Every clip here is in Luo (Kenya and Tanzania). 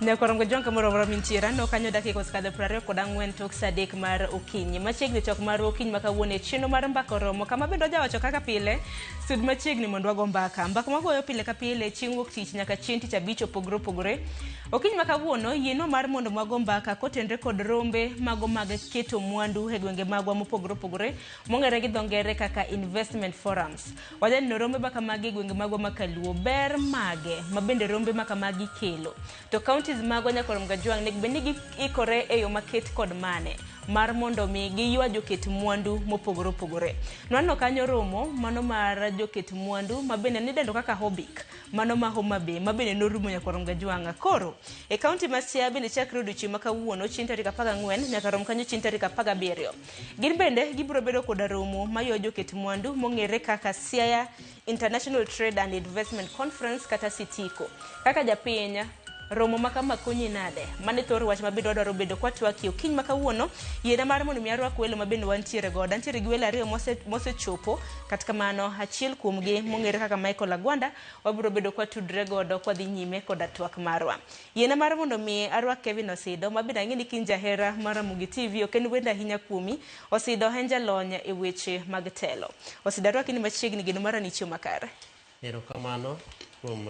Nyakorongo Jong kamoro amora mintiere aneno kanyo dakika osekadho 24 tok saa 3 mar okinyi. Machiegni chok mar okinyi ma kawuono e chenro mar mbaka oromo kama bende wajawacho kaka pile sud machiegni mondo wago mbaka. Mbaka mwagoyo pile ka pile chieng' wuok tich nyaka chieng' tich abich opogore opogore. Okinyi ma kawuono yienwa mar mondo wago mbaka kotenre kod rombe mago mag keto mwandu e gwenge magwa mopogore opogore mong'ere gi dho ngere kaka investment forums. Wajaneno rombe ma kamagi e gwenge magwa ma kaluo. Ber mage ma bende rombe ma kamagi kelo? To counties magwa Nyakorom Gajwang' nego bed ni giikore e yo maket kod mane mar mondo mi giywa joket mwandu mopogore opogore. Nwaneno kanyo romo mano mar joket mwandu ma bende nidendo kaka Hobik mano ma Homa Bay ma bende norumo Nyakorom Gajwang'. Koro e county ma Siaya bende chakre odiochieng' ma kawuono chieng' tarik 14 nyaka rom kanyo chieng' tarik 17. Gin bende gibiro bedo koda romo mayo joket mwandu mong'ere kaka Siaya International Trade and Investment Conference kata Sitiko. Kaka japiny, romo ma kama konyi nade? Mano e thor wach ma bende wadwaro bedo kwatwakie okinyi ma kawuono. Yiena mar mondo mi arwak welo ma bende wantiere godo. Antiere gi welo ariyo mosechopo, kata kamano achiel kuomgi mong'ere kaka Michael Agwanda wabiro bedo kwatudre godo kwadhi nyime koda twak marwa. Yiena mar mondo mi arwak Kevin Osido, ma bende ang'e ni kin jahera mar Ramogi TV, ok en wendo ahinya kuomi. Osido en jalony e weche mag telo. Osido arwaki ni machiegni geno mara ni chiemo makare. Erokamano kuom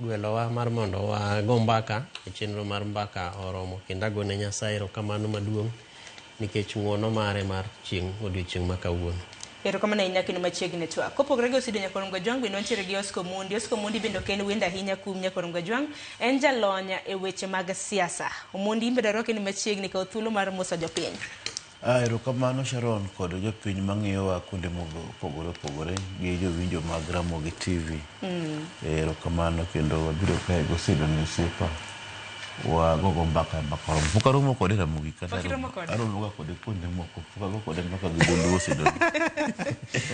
gwelowa mar mondo wago mbaka e chenro mar mbaka oromo kendo agone Nyasaye erokamano maduong' nikech ng'uono mare mar chieng' odiochieng' ma kawuono. Erokamano ahinya kendo machiegni twak. Kopogore gi Osido Nyakorom Gajwang' bende wantiere gi Oscar Omondi. Oscar Omondi bende ok en wendo ahinya kuom Nyakorom Gajwang', en jalony e weche mag siasa. Omondi in bende arwaki ni machiegni kaw thuolo mar moso jopiny. Erokamano Sharon kod jopiny mang'iyowa kuonde mopogore opogore gi jowinjo mag Ramogi TV. Erokamano kendo wabiro kae gosido ni osiepa wagogo mbaka mbaka oromo. Pok aromo kode Ramogi kata Pok iromo kode? aromo ga kode kuonde moko. Pok ago kode mbaka gi dholuo Osido.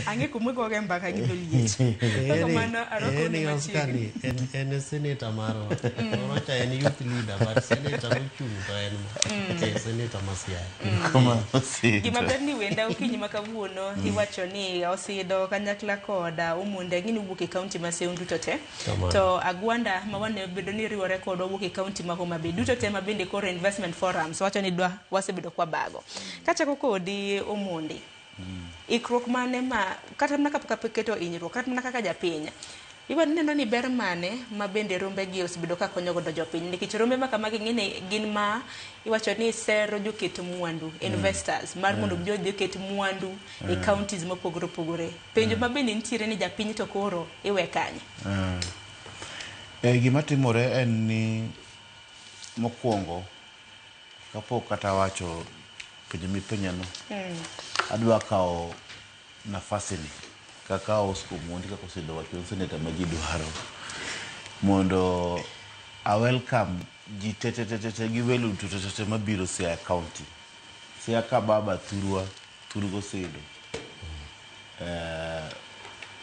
Ang'e kuma igoge mbaka gi dholiech. Erokamano arwako ni Eri Oscar machiegni. ni en e senator marwa. Moro cha en youth leader but senator mochung' to en ma. Eh, senator ma Siaya. Erokamano Osido. Gima ber ni wenda okinyi ma kawuono iwacho ni Osido kanyakla koda Omondi ang'e ni wuok e kaunti ma Siaya duto te. Kamano. To Agwanda ma wane bedo ni riwore kodwa wuok e kaunti ma Homa Bay duto te ma bende koro investment forums wacho ni dwa wasebedo kwa bago. Kachako kodi Omondi. Ikruok mane ma kata mana kapok aketo hinyruok kata mana kaka japiny iwa neno ni ber mane ma bende rombe gi osebedo ka konyo godo jopiny nikech rombe ma kamagi ng'ene gin ma iwacho ni sero joket mwandu investors mar mondo mm. odhi oket mwandu e counties mopogore opogore. Penjo ma bende nitiere ni japiny to koro iwe kanye? Gima timore en ni mokwongo kapok kata awacho penjo mipenjano, adwa kawo nafasini kaka Oscar Omondi kaka Osido wacho en seneta ma ji dwaro mondo a welcome ji te te te te te gi welo duto te te te mabiro Siaya County. Siaya ka baba thurwa thur gosido.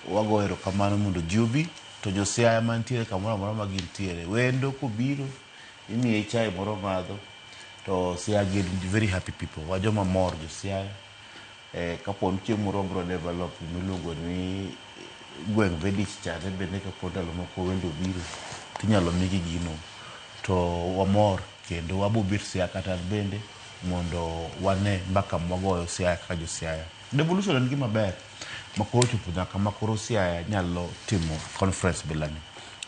Wago erokamano mondo ji obi to jo Siaya mantiere kamoro amora ma gintiere wendo kobiro imiye chai moro madho to Siaya gin very happy people wa joma mor jo Siaya kapo ni chieng' moro wabro develop gimiluongo ni gweng' Vedich chande bende kapo ndalo moko wendo obiro tinyalo migi gino to wamor kendo wabo bet Siaya kata an bende mondo wane mbaka mwagoyo Siaya kaka jo Siaya. Devolution en gima ber ma koro ochopo nyaka ma koro Siaya nyalo timo conference bilani.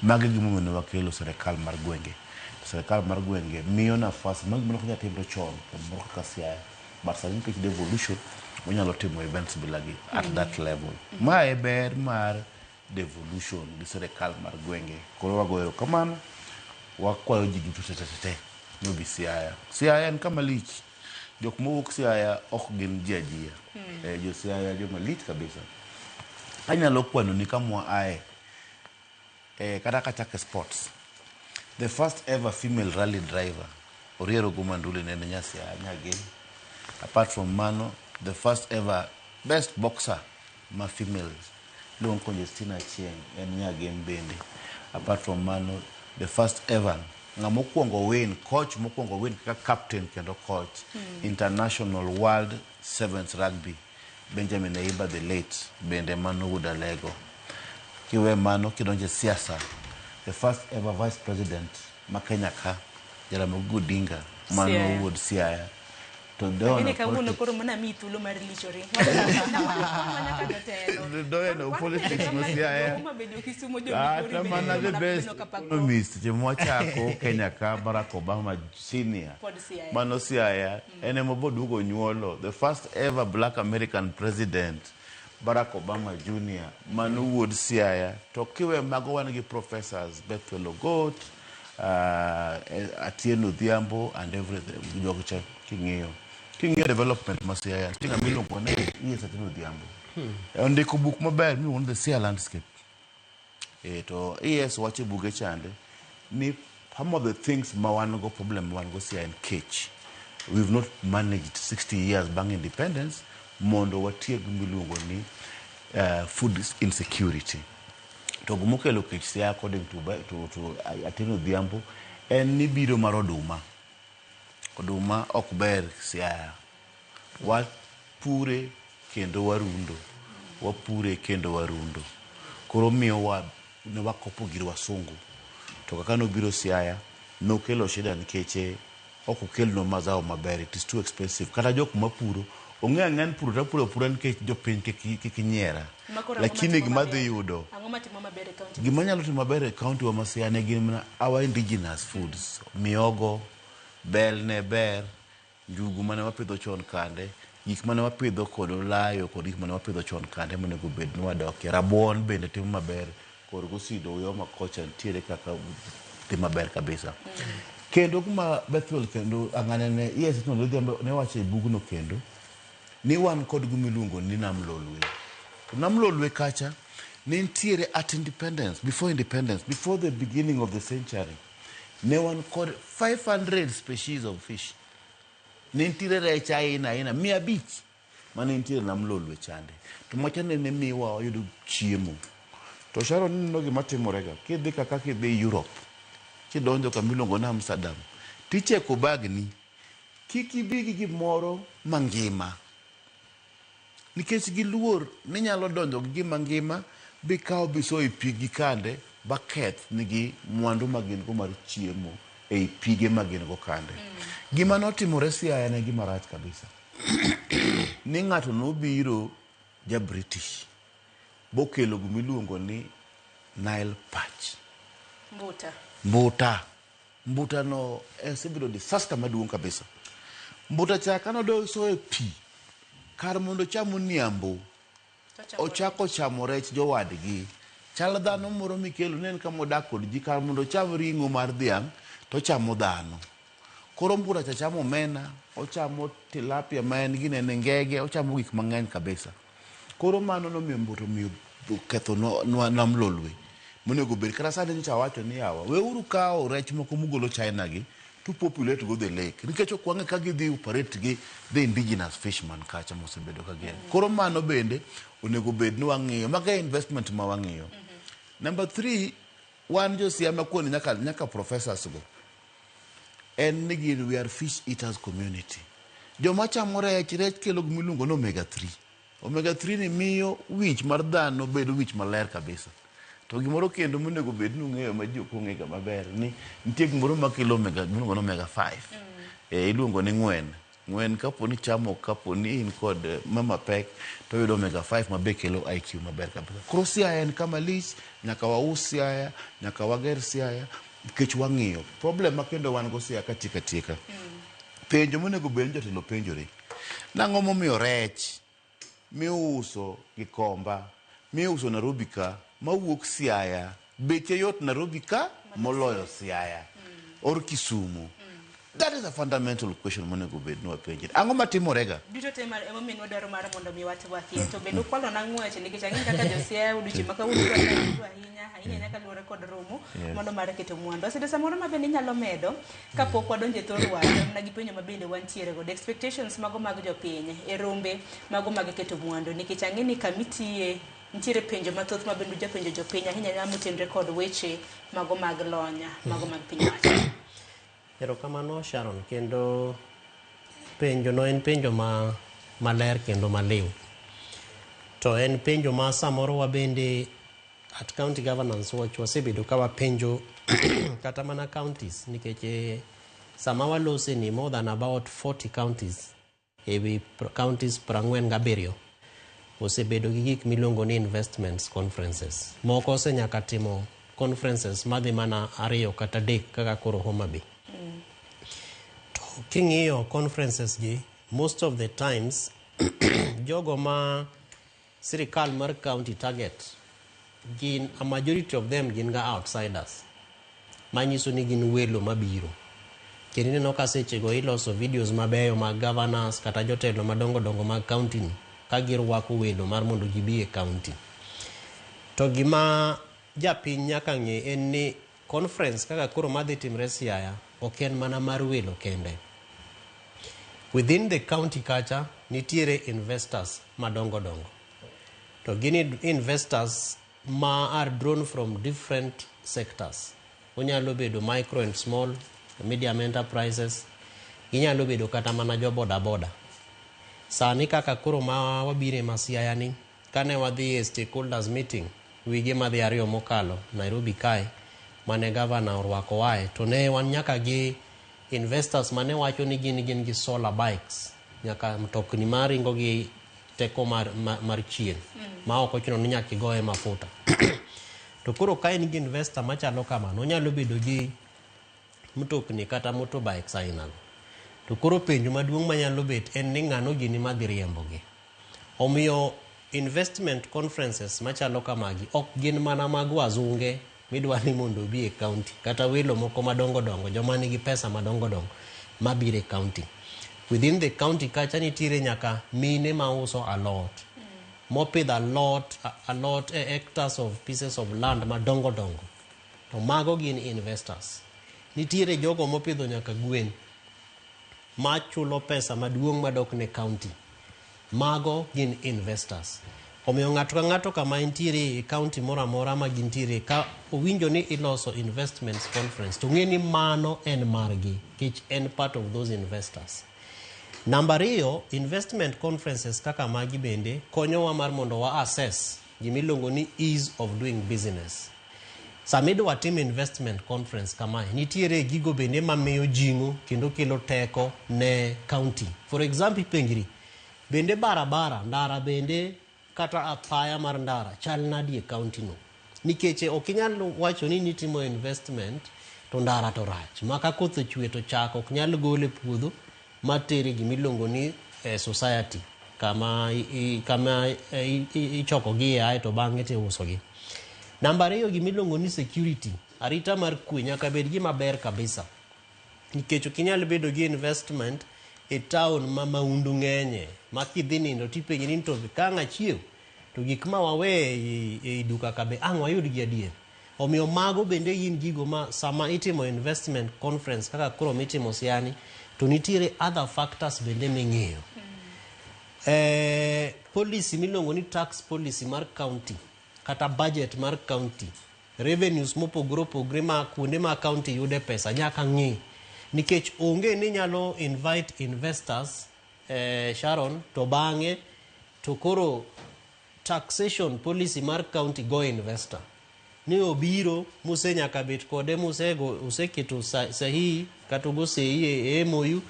Magi e gimomiyo ne wakelo sirikal mar gwenge. Sirikal mar gwenge miyo nafas ma gimoro ok nyal timre chon kamoro kaka Siaya but sani nikech devolution wanyalo timo events bilagi at that level. Ma e ber mar devolution gi sirikal mar gwenge. Koro wagoyo erokamano, wakwayo ji duto te te te ni obi Siaya. Siaya en kama lich. Jok mowuok Siaya ok gin ji ajia. Jo Siaya joma lich kabisa. Anyalo kwanoni kama waaye kata kachako e sports. The first ever female rally driver Oriero Gumanduli ne en nya Siaya Nyagin. Apart from mano, the first ever best boxer ma female iluongo ni Conjestina Achieng' en Nyagem bende. Apart from mano, the first ever ng'ama okwongo win, coach mokwongo win kaka captain kendo coach international world sevens rugby Benjamin Ayimba the late bende mano wuod Alego. Kiwe mano kidonjo e siasa, the first ever vice president ma Kenya ka Jaramogi Odinga mano Siaya. Wuod Siaya to Lakini dono kawuono koro mana miyi thuolo mar lichori. Wan nyaka jotelo. Doeno politics ma Siaya. Homa Bay, jo Kisumo, jo Kata Migori mana bende the mana best neno ka pakruok. economist seche mwachako Kenya ka, Barack Obama Senior Pod Siaya. Mano Siaya en ema boduogo nyuolo the first ever black American president, Barack Obama Jr, mano wuod Siaya. To kiwe mago, wan gi professors Bethwel Ogot, Atieno Odhiambo and everything. Jogo cha king'iyo development ma Siaya, nitie ng'ama iluongo ni E.S. Atieno Odhiambo. Ondiko buk maber miluongo ni The Siaya Landscape. To ES wacho e buge chande ni some of the things ma wan go, problem ma wan go Siaya en kech. We've not managed 60 years bang' independence mondo watiek gimiluongo ni food insecurity. To gimokelo kech Siaya, according to Atieno Odhiambo, en ni biro mar oduma. Oduma ok ber Siaya. Wapure kendo warundo, wapure kendo warundo. Koro miyowa ne wakopo gir wasungu. To kaka nobiro Siaya, nokelo shida nikech ok okelnwa mazao maber. It is too expensive. Kata jok mapuro ong'e ang'e ni puro tapuro apura nikech jopiny kik nyiera. Ma koro ang'o Lakini matimo gima maber? dhi yudo Ang'o matimo maber e county? Gima nyalo timo maber e county wa ma Siaya ne gin mana our indigenous foods. Miogo, bel ne ber, njugu mane wapidho chon kande, gik mane wapidho kod olayo kod gik mane wapidho chon kande monego bed ni wadokie. Rabuon bende timo maber kor gosido Uyoma kocha nitiere kaka dhi maber kabisa. Kendo kuma Bethwel kendo ang'ane ne ES Odhiambo ne wacho e bugno kendo ni wan kod gimiluongo ni Nam Lolwe. To Nam Lolwe kacha ne nitiere at independence, before independence, before the beginning of the century, ne wan kod 500 species of fish. Ne nitiere rech aina aina 500 mane nitiere Nam Lolwe chande. To macha ne miwa wayudo chiemo. To Sharon, ineno gima timore ga kidhi kaka kidhi Europe, kidonjo kama iluongo ni Amsterdam, ticheko bagni kik ibi gi gimoro mangima nikech giluor ni nyalo donjo gi gima ngima bikawo biso e pigi kande baketh nigi mwandu ma gin go mar chiemo ei pige ma gin go kande. Gima notimore Siaya ne gima rach kabisa ni ng'ato nobiro ja British bokelo gimiluongo ni Nile perch. Mbuta. Mbuta. Mbuta no osebedo disaster maduong' kabisa. Mbuta cha kanodo e pi, kar mondo ocham oniambo, ochako chamo rech jowadgi. Chal dhano moro mikelo ne en kama odak kod ji, kar mondo ocham ring'o mar dhiang' to ochamo dhano. Koro mbuta cha chamo omena, ochamo tilapia ma en ginene ngege, ochamo gik mang'eny kabisa. Koro mano nomiyo mbuta omiyo ketho nwa Nam Lolwe. Monego bed kata sani nyocha awacho ni yawa weuru kawo rech moko mugolo China gi to populate go the lake nikech ok wang'e ka gidhi operate gi the indigenous fish man kacha mosebedo ka gin. Koro mano bende onego bed ni wang'iyo. Mago e investment ma wang'iyo. Number three, wan jo Siaya kuoni nyaka professors go en ni gin we are fish eaters community. Joma chamo rech, rech kelo gimiluongo ni omega 3. Omega 3 ni miyo wich mar dhano bedo wich maler kabisa. To gimoro kendo monego bed ni ung'eyo ma ji ok ong'eyo ga maber ni nitie gimoro makelo omega miluongo ni omega 5. Iluongo ni ng'wen. Ng'wen kapo ni chamo kapo ni in kod mama pek to yudo omega 5 ma be kelo IQ maber kabisa. Koro Siaya en kama lich, nyaka waus Siaya, nyaka wager Siaya nikech wang'iyo. Problem ma kendo wan go Siaya katieka tieka. Penjo monego bed ni jotelo penjore. Nang'o momiyo rech miuso Gikomba, miuso Nairobi ka, mawuok Siaya, beche yot Nairobi ka moloyo Siaya or Kisumu? That is a fundamental question monego bed ni wapenjre. Ang'o matimore ga? Duto te mar emomiyo wadwaro mar mondo mi watwakie to bende ukwalo na ng'weche nikech ang'e kaka josiaya odiochieng' ma kawuono udwa yudo ahinya ahinya ahinya kaluwore kod romo mondo mar keto mwandu. Asedo samoro ma bende inyalo medo kapok wadonjo e thor wach mana gi penjo ma bende wantiere godo, expectations mago mag jopiny e rombe mago mag keto mwandu, nikech ang'e ni kamitiye nitiere penjo mathoth ma bende ujapenjo jopiny ahinya ahinya motenre kod weche mago mag lony mago mag piny wacho. Erokamano, Sharon, kendo penjo no en penjo ma maler kendo maliw. To en penjo ma samoro wabende at County Governance Watch wasebedo ka wapenjo kata mana counties nikech Sama walose ni more than about 40 counties ewi counties 47 osebedo gi gik miluongo ni investments conferences. Moko osenyaka timo conferences madhi mana 2 kata 3 kaka koro Homa Bay. To king'iyo conferences gi, most of the times jogo ma sirikal mar county target gin, a majority of them gin ga outsiders, manyiso ni gin welo mabiro. Kendo ineno ka sechego iloso videos mabeyo mag governors kata jotelo madongo dongo mag county ni ka girwako welo mar mondo gibi e county. To gima japiny nyaka ng'e en ni conference kaka koro madhi timre Siaya ok en mana mar welo kende. Within the county kacha nitiere investors madongo dongo. To gin investors ma are drawn from different sectors. Onyalo bedo micro and small, medium enterprises, ginyalo bedo kata mana jo boda boda. Sani kaka koro ma wabire ma Siaya ni, kane wadhi e stakeholders meeting wige madhi 2 mokalo Nairobi kae, mane governor orwako wae, to ne wan nyaka gi investors mane wacho ni gin gi solar bikes, nyaka mtokni maringo gi teko mar chieng' ma ok ochuno ni nyaka igoye mafuta. To koro ka in gi investor machalo kamano, onyalo bedo gi mtokni kata motorbikes ainago. To koro penjo maduong' manyalo bet en ni ng'ano gini madhi riembogi. Omiyo investment conferences machalo kamagi ok gin mana mag wazunge midwa ni mondo obi e county, kata welo moko madongo dongo, joma nigi pesa madongo dongo mabiro e county. Within the county kacha nitiere nyaka mine mauso alot, mopidho alot e hectares of pieces of land madongo dongo. To mago gin investors. Nitiere jogo mopidho nyaka gwen machulo pesa maduong' madok ne county. Mago gin investors. Omiyo ng'ato ka ng'ato kama entiere e county moro amora ma gintiere, ka owinjo ni iloso investments conference, to ng'e ni mano en margi, nikech en part of those investors. Namba 2, investment conferences kaka magi bende konyowa mar mondo wa assess gimiluongo ni ease of doing business. Sama idwa tim investment conference kamae, nitiere gigo bende mamiyo jing'o kendo kelo teko ne county. For example, ipenjri, bende barabara, ndara bende kata apaya mar ndara chal nadi e county no? Nikech ok inyal wacho ni nitimo investment to ndara to rach. Ma ka koth ochwe to chak ok nyal gol e puodho matere gimiluongo ni society kama ichokogi ae to bang'e tiusogi. Namba 2, gimiluongo ni security, arita mar kwe nyaka bed gima ber kabisa. Nikech ok inyal bedo gi investment e town ma maundu ng'enye, ma kidhi nindo tipenji ni to ka ang' achiew to gik ma wawe e duka ka be ang' wayud gi adier. Omiyo mago bende gin gigo ma sama itimo investment conference kaka koro mitimo Siaya, to nitiere other factors bende ming'iyo. Policy miluongo ni tax policy mar county kata budget mar county, revenues mopogore opogore ma kuonde ma county yude pesa nyaka ng'i. Nikech onge ni nyalo invite investors, Sharon, to bang'e to koro taxation policy mar county go investor ni obiro muse nyaka bet kode musego oseketo sahihi kata ogo seyi e MOU,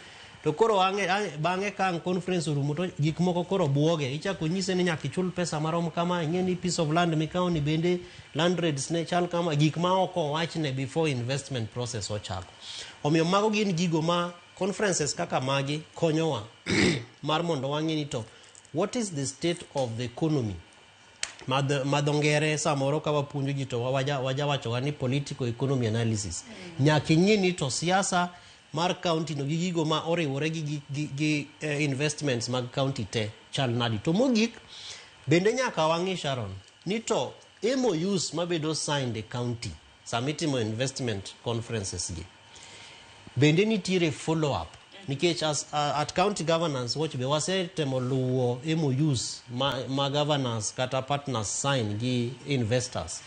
to koro bang'e ka ang' conference orumo to gik moko koro buoge, ichako nyise ni nyaka ichul pesa marom kama, ing'e ni piece of land mikawo ni bende land rates ne chal kama, gik ma ok owachne before investment process ochako. Omiyo mago gin gigo ma conferences kaka magi konyowa mar mondo wang'e ni to what is the state of the economy. Ma dho ngere samoro ka wapuonjo ji to wajawachoga ni political economy analysis. Nyaka ing'e ni to siasa mar county no gi gigo ma oriwore gi investments mag county te chal nadi. To mogik bende nyaka wang'i, Sharon, ni to MOUs mabedo signed e county sama itimo investment conferences gi bende nitiere follow up. Nikech as, at County Governance Watch be wasetemo luwo MOUs ma governors kata partners sign gi investors,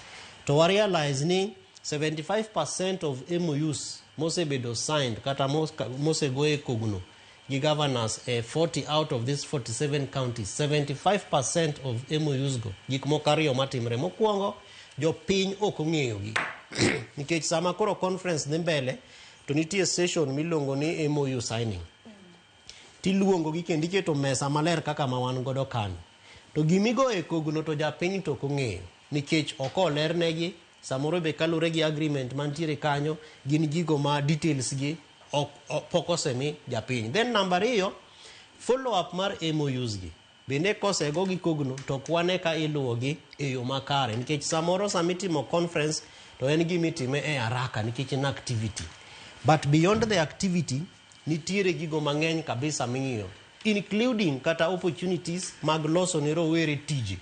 to wa realize ni 75% of MOUs mosebedo signed kata mosego e kogno gi governors e 40 out of these 47 counties, 75% of MOUs go gik moko ariyo matimre. Mokwongo, jopiny ok ong'eyogi, nikech sama koro conference dhi mbele To nitie session miluongo ni MOU signing. Tiluongo gi kendo iketo mesa maler kaka ma wan godo kano. To gimigo e kogno to japiny to ok ong'eyo nikech ok olernegi samoro be kaluwore gi agreement mantiere kanyo gin gigo ma details gi ok, pok osemi japiny. Then namba ariyo, follow up mar MOUs gi bende kosego gi kogno to ok wane ka iluwogi e yo makare nikech samoro samitimo conference to en gimitime e haraka nikech en activity but beyond the activity nitiere gigo mang'eny kabisa ming'iyo including kata opportunities mag loso ne rowere tije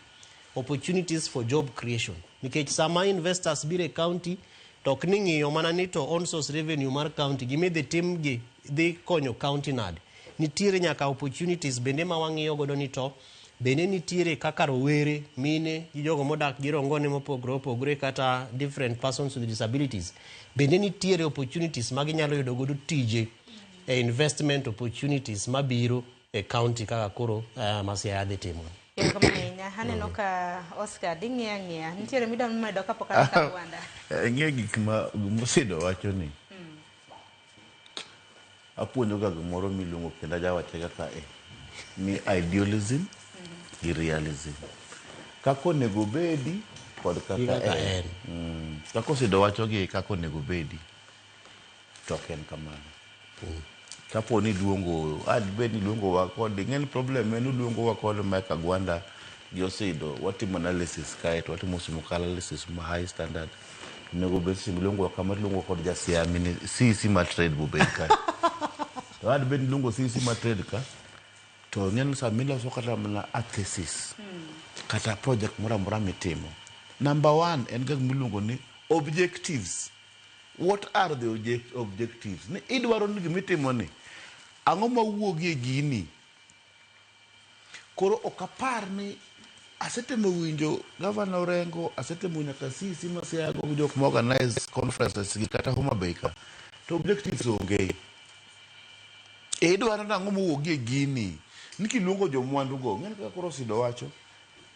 opportunities for job creation nikech sama investors biro e county to ok ni ng'iyo mana ni to own source revenue mar county gimidhi tim gi dhi konyo county nade nitiere nyaka opportunities bende ma wang'iyo godo ni to bende nitiere kaka rowere mine gi jogo modak gi rongone mopogore opogore kata different persons with disabilities bende nitiere opportunities ma ginyalo yudo godo tije e investment opportunities mabiro e county kaka koro ma Siaya dhi timo. Erokamano ahinya. Aneno ka Oscar ding'iya ang'iya. Nitiere midwa medo kapok adok ka Rwanda. Ing'e gik ma Osido wacho ni apuonjo ga gimoro miluongo kendo ajawache kaka e ni idealism gi realism kaka onego bedi kod Gi kaka kaka en en. Kaka Osido wacho gi kaka onego bedi to ok en kamano kapo ni iluongo adbed ni iluongowa kod ing'e ni problem en uluongowa kod Mike Agwanda gi Osido watimo analysis kae to watimo simoka analysis ma high standard onego bed seche miluongowa kama tiluongowa kod jasiaya mini CEC mar trade bobed kae to adbed ni iluongo CEC mar trade ka to ing'e ni sama iloso kata mana a thesis kata project moro amora mitimo number one en ga gimiluongo ni objectives what are the objectives ni idwaro ni gimitimo ni ang'o mawuogie gini koro ok apar ni asetemo winjo gavana Orengo asetemo nyaka CEC ma Siaya go jok ma organize conferences gi kata Homa Bay ka to objectives onge e idwaro nang'o mowuogie gini ni kiluongo jomwandu go ng'eni kaka koro Osido wacho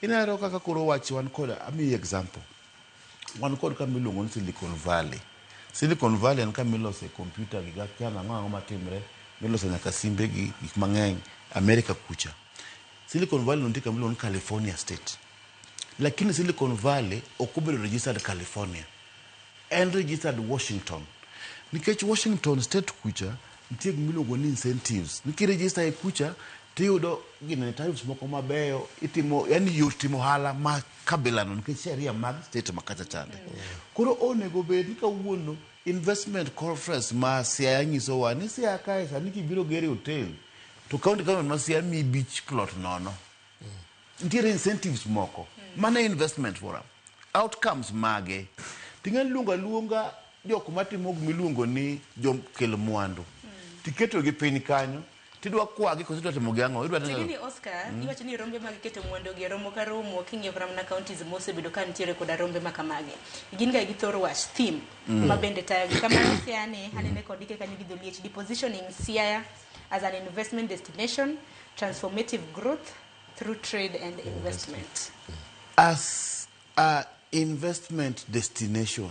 ineno kaka koro wach wan kod amiyi example wan kod kama iluongo ni Silicon Valley Silicon Valley en kama ilose computer gi gakia ang'o ang'o matimre milose nyaka simbe gi gik mang'eny America kucha Silicon Valley nitie kama iluongo ni California State lakini Silicon Valley ok obedo registered California en registered Washington nikech Washington State kucha nitie gima iluongo ni incentives nikiregister e kucha tiyudo ginene tariffs moko mabeyo itimo yani yot timo ohala ma kabilano nikech sheria mag state ma kacha chande koro onego bed ni kawuono investment conference ma Siaya nyisowa ni Siaya kae sani kibiro gere hotel to county government ma Siaya miyi beach plot nono nitiere incentives moko mano e investment forum outcomes mage ting'e luongo aluonga jok matimo gimiluongo ni jokel mwandu tiketogi piny kanyo tidwa kwagi koso idwa timo gi ang'o idwa timo Tigini Oscar, iwacho ni rombe mag keto mwandu gi romo ka romo king'iyo kata mana counties mosebedo ka nitiere koda rombe ma kamagi. Gin ga gi thor wach theme ma bende tayogi. Kamano Siaya ni anene kondike kanyo gi dholiech positioning Siaya as an investment destination, transformative growth through trade and investment. As a investment destination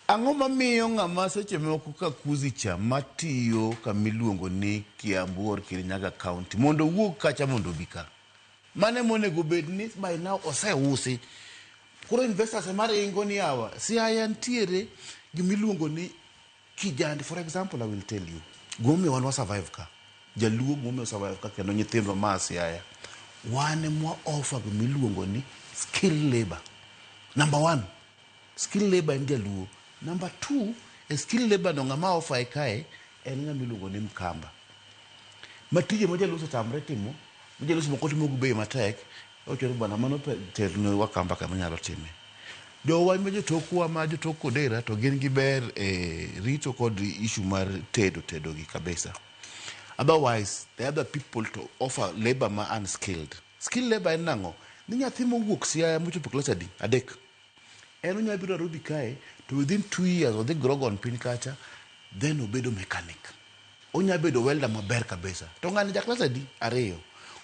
ang'o mamiyo ng'ama seche moko ka kuzi cha matiyo kamiluongo ni Kiambu or Kirinyaga County mondo owuog kacha mondo obi ka mane monego bed ni by now oseusi koro investors ema ringo ni yawa Siaya ntiere gimiluongo ni kijandi for example I will tell you gimomiyo wan wa survive ka jaluo gimomiyo survive ka kendo nyithindwa ma Siaya wan ema offer gimiluongo ni skill labor number one skill labor en jaluo number two e skill labor no ng'ama offer e kae en ng'ama iluongo ni mkamba ma tije ma jaluo osetamre timo ma jaluo moko timo gi bei matek owacho ni bwana mano terne wakamba kama nyalo time jowa ma jotokwa ma jotok Kodera to gin gi ber e rito kod issue mar tedo tedo gi kabisa otherwise the other people to offer labor ma unskilled skilled labor en nang'o ni nyathi mowuok Siaya mochopo klas adi adek en onyalo biro Nairobi kae to within 2 years odhi Grogon piny kacha then obedo mechanic onya bedo welder maber kabisa to ng'ani ja klas adi ariyo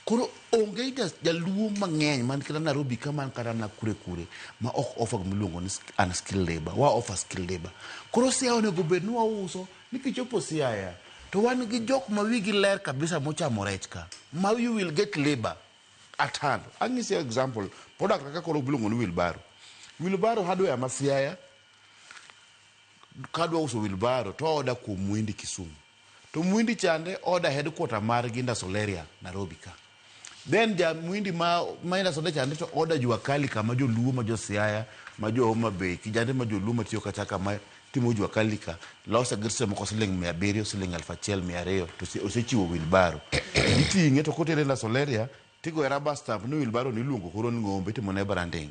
koro onge jaluo mang'eny man kata Nairobi ka man kata na kure kure ma ok offer gimiluongo ni unskilled labor wa offer skilled labor koro Siaya onego bed ni wauso Ni kichopo Siaya to wan gi jok ma wigi ler kabisa mochamo rech ka. Ma you will get labor at hand. Anyisi example, product kaka koro iluongo ni wheelbarrow. Wheelbarrow hardware ma Siaya kadwa uso wheelbarrow to order kuom Muhindi Kisumu. To Muhindi chande order headquarter margi Indasoleria Nairobi ka. Then ja Muhindi ma Indasoleria chande to order Jua Kali kama joluo ma jo Siaya, ma jo Homa Bay, kijande ma joluo matiyo kacha kama timo Jua Kali ka lose gi seche moko siling 700, siling 1200 to osechiwo wheelbarrow. Iting'e to kotere Indasoleria tigoye rubber stamp ni wheelbarrow ni iluongo koro ni ng'ombe itimo ne branding.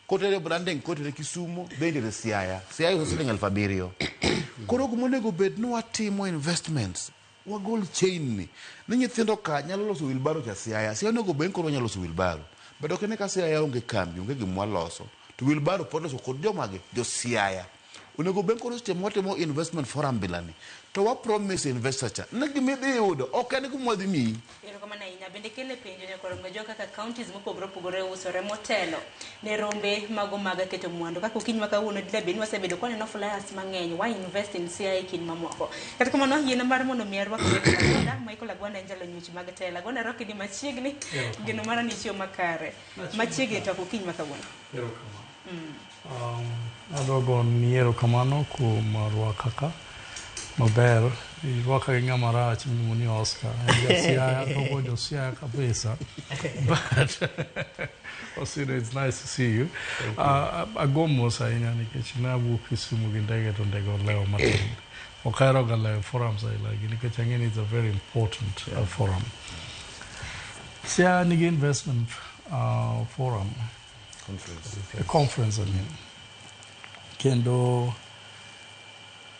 Kotere branding kotere Kisumo bende itere Siaya. Siaya uso siling 7000. Koro gimonego bed ni watimo investments wagol chain ni ni nyithindo ka nyalo loso wheelbarrow cha Siaya. Siaya onego bed ni koro wanyalo loso wheelbarrow. But ok ine ka Siaya onge kambi, onge gima waloso. To wheelbarrow pod loso kod jomage? Jo Siaya. Onego bed koro seche mwatimo investment forum bilani to wa promise investor cha ni gimidhi yudo ok en gima wadhi miyi. Erokamano ahinya. Bende kele penjo nyakoro jo kaka counties mopogore opogore usore motelo ne rombe mago mag keto mwandu. Kaka okinyi ma kawuono dila bed ni wasebedo kwa neno flyers mang'eny why invest in Siaya e kind mamoko. Kata kamano yiena mar mondo mi arwak Michael Agwanda. Michael Agwanda en jalony weche mag telo. Agwanda rwaki ni machiegni. Geno mara ni chiemo makare. Machiegni to okinyi ma kawuono. Erokamano. Adwa goni erokamano kuom rwaka ka maber. Irwaka gi ng'ama rach miluongo ni Oscar. En ja Siaya, to ogo jo Siaya kabisa. But Osino, it's nice to see you. Ago mos ahinya nikech ne awuok Kisumu gi ndege to ndege olewo matin. Ok ahero ga lewo forums aila gi nikech ang'e ni it's a very important forum. Siaya nigi investment forum. Conference. A conference, I mean. Kendo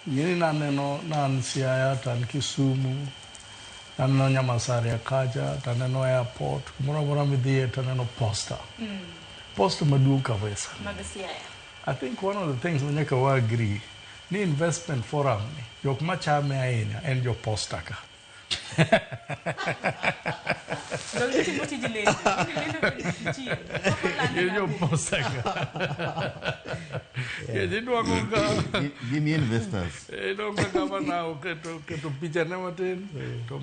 ng'eni naneno nan Siaya to an Kisumu, naneno Nyamasaria kacha, taneno airport, kumoro amora midhiye taneno poster. Poster maduong' kabisa. Mag Siaya. I think one of the things ma nyaka wa agree ni investment forum ni jok machame ahinya en jo poster ka. Dong itimo tij lendo. Lendo bende nitie. Pok olande Gin jo nade? poster ka. Nikech idwang'o ka Gin investors. Ineno ka gavana oketo pichane matin to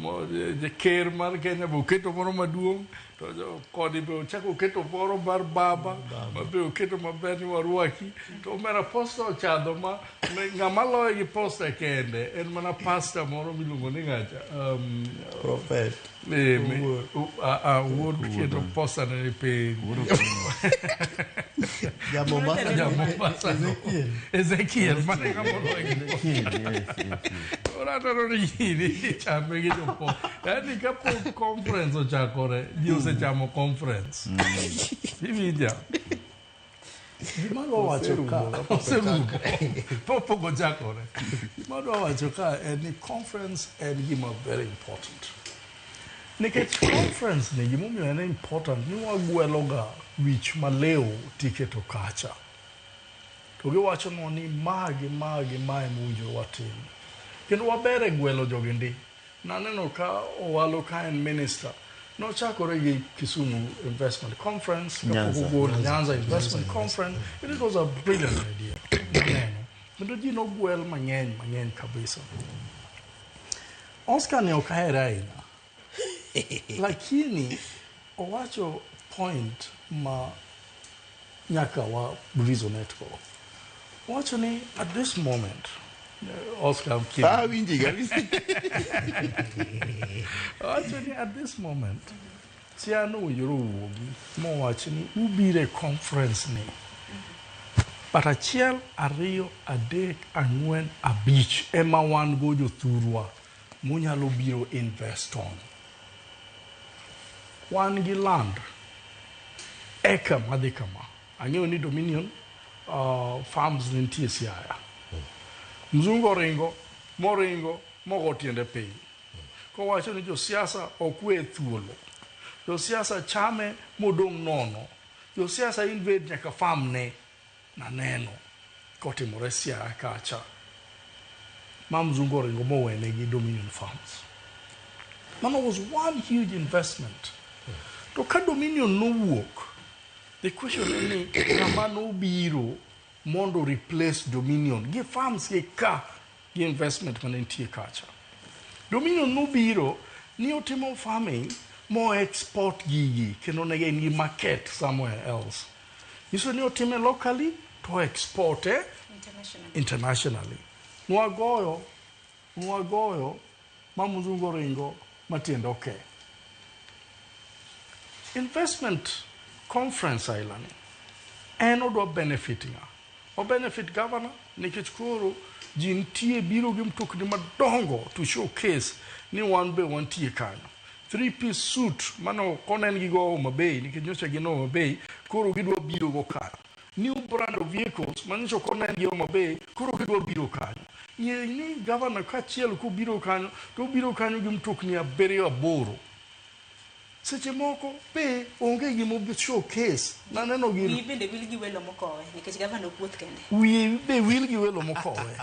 ker mar Kenya be oketo moro maduong' to koni be ochako oketo moro mar baba ma be oketo maber ni warwaki to omera posta ochadho ma ng'ama loye gi posta kende en mana pastor moro miluongo ni ng'acha Prophet. Wuod keto posta ne ni piny. Ja Mombasa. Ja Mombasa no. Ezekiel. Ezekiel mane ng'ama oloye gi posta. Ezekiel, yes. Koro aneno ni gini ichame gi jopo. Yaani kapok conference ochakore, ji osechamo conference. Iwinja? Gima adwa wacho ka oserumo. Pok ochakore. Gima adwa wacho ka en ni conference en gima very important. Nikech conference ni gimomiyo en important ni wagweloga wich malew tiketo kacha. To giwachonwa ni ma gi ma gi ma ema owinjore watim. Kendo waber e gwelo jogi ndi. Naneno ka Owalo ka en minister. Nochakore gi Kisumu Investment Conference, kapok Nyanza. ogol Nyanza Investment Conference. And it was a brilliant idea. Naneno. Kendo ji nogwel mang'eny mang'eny kabisa. Oscar ne ok ahere ahinya. Lakini owacho point ma nyaka wa resonate go. Owacho ni at this moment, Oscar, I'm kidding. Ah, winji ga. Owacho ni at this moment, Siaya nowinjore owuogi mowach ni ubiro e conference ni. But achiel, ariyo, adek, ang'wen, abich ema wan go jothurwa munyalo biro invest on. Wan gi land eka madhi kama. Ang'eyo ni Dominion farms nitie Siaya. Mzungu oringo, moringo, mogo tiende piny. Kowacho ni josiasa ok we thuolo. Josiasa chame modong' nono. Josiasa invade nyaka farm ne. Naneno kotimore Siaya kacha. Ma mzungu oringo mowene gi Dominion Farms. Mano was one huge investment. To ka Dominion nowuok, the question en ni ng'ama nobiro mondo replace Dominion gi farms gi ka. gi investment mane nitie kacha. Dominion nobiro ni otimo farming mo export gigi kendo ne gin gi market somewhere else. Nyiso ni otime locally to export International. Internationally. Nwagoyo ma mzungu oringo matiende oke. Investment conference ailani en odwa benefit ng'a? O benefit governor nikech koro ji nitie biro gi mtokni madongo to showcase ni wan be wantie kanyo. Three piece suit mane ok onen gi go Homa Bay nikech nyocha gin Homa Bay, koro gidwa biro go kanyo. New brand of vehicles manyocha ok onen gi Homa Bay, koro gidwa biro kanyo. Ng'e ni governor kaachiel kobiro kanyo to obiro kanyo gi mtokni abiriyo, aboro. Seche moko be onge gima showcase. Naneno gino. Wiyi bende wil gi welo mokowe nikech gavana ok wuoth kende. Wiye be wil gi welo mokowe.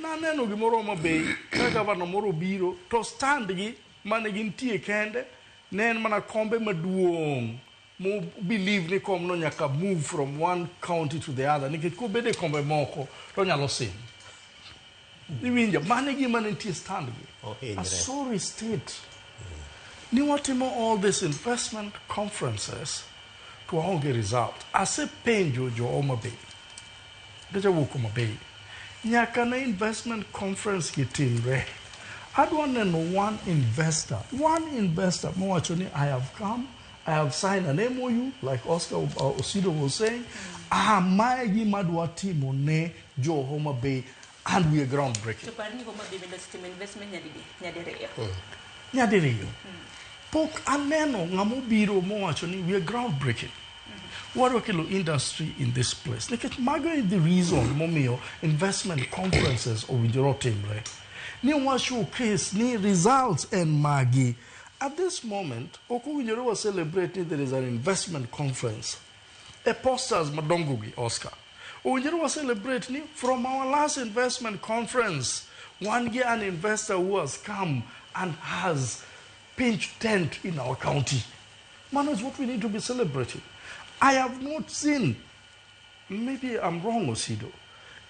Naneno gimoro Homa Bay ka gavana moro obiro to stand gi mane gintie kende ne en mana kombe maduong' mo believe ni komno nyaka move from one county to the other nikech kobede kombe moko to onyalo sim. Iwinjo, mano e gima ne nitie stand gi. Ohinyre. A sorry state. Ni watimo all these investment conferences to waonge result. Asepenjo jo Homa Bay. Nikech awuok Homa Bay. Nyaka ne investment conference gi timre. Adwa neno one investor mowacho ni, "I have come, I have signed an MOU," like Oscar Osido was saying. "Ah, mae gima adwa timo ne jo Homa Bay and we are groundbreaking." To par ni Homa Bay bende osetimo investment nyadidi? Nyadiriyo. Nyadiriyo. Pok aneno ng'ama obiro mowacho ni we are groundbreaking. Wadwa kelo industry in this place. Nikech mago e the reason momiyo investment conferences owinjore otimre. Ni wa showcase ni results en magi. At this moment, ok owinjore wa celebrate ni there is an investment conference. E posters madongo gi, Oscar. Owinjore wa celebrate ni from our last investment conference, wan gi an investor who has come and has pinched tent in our county. Mano is what we need to be celebrating. I have not seen, maybe I'm wrong, Osido,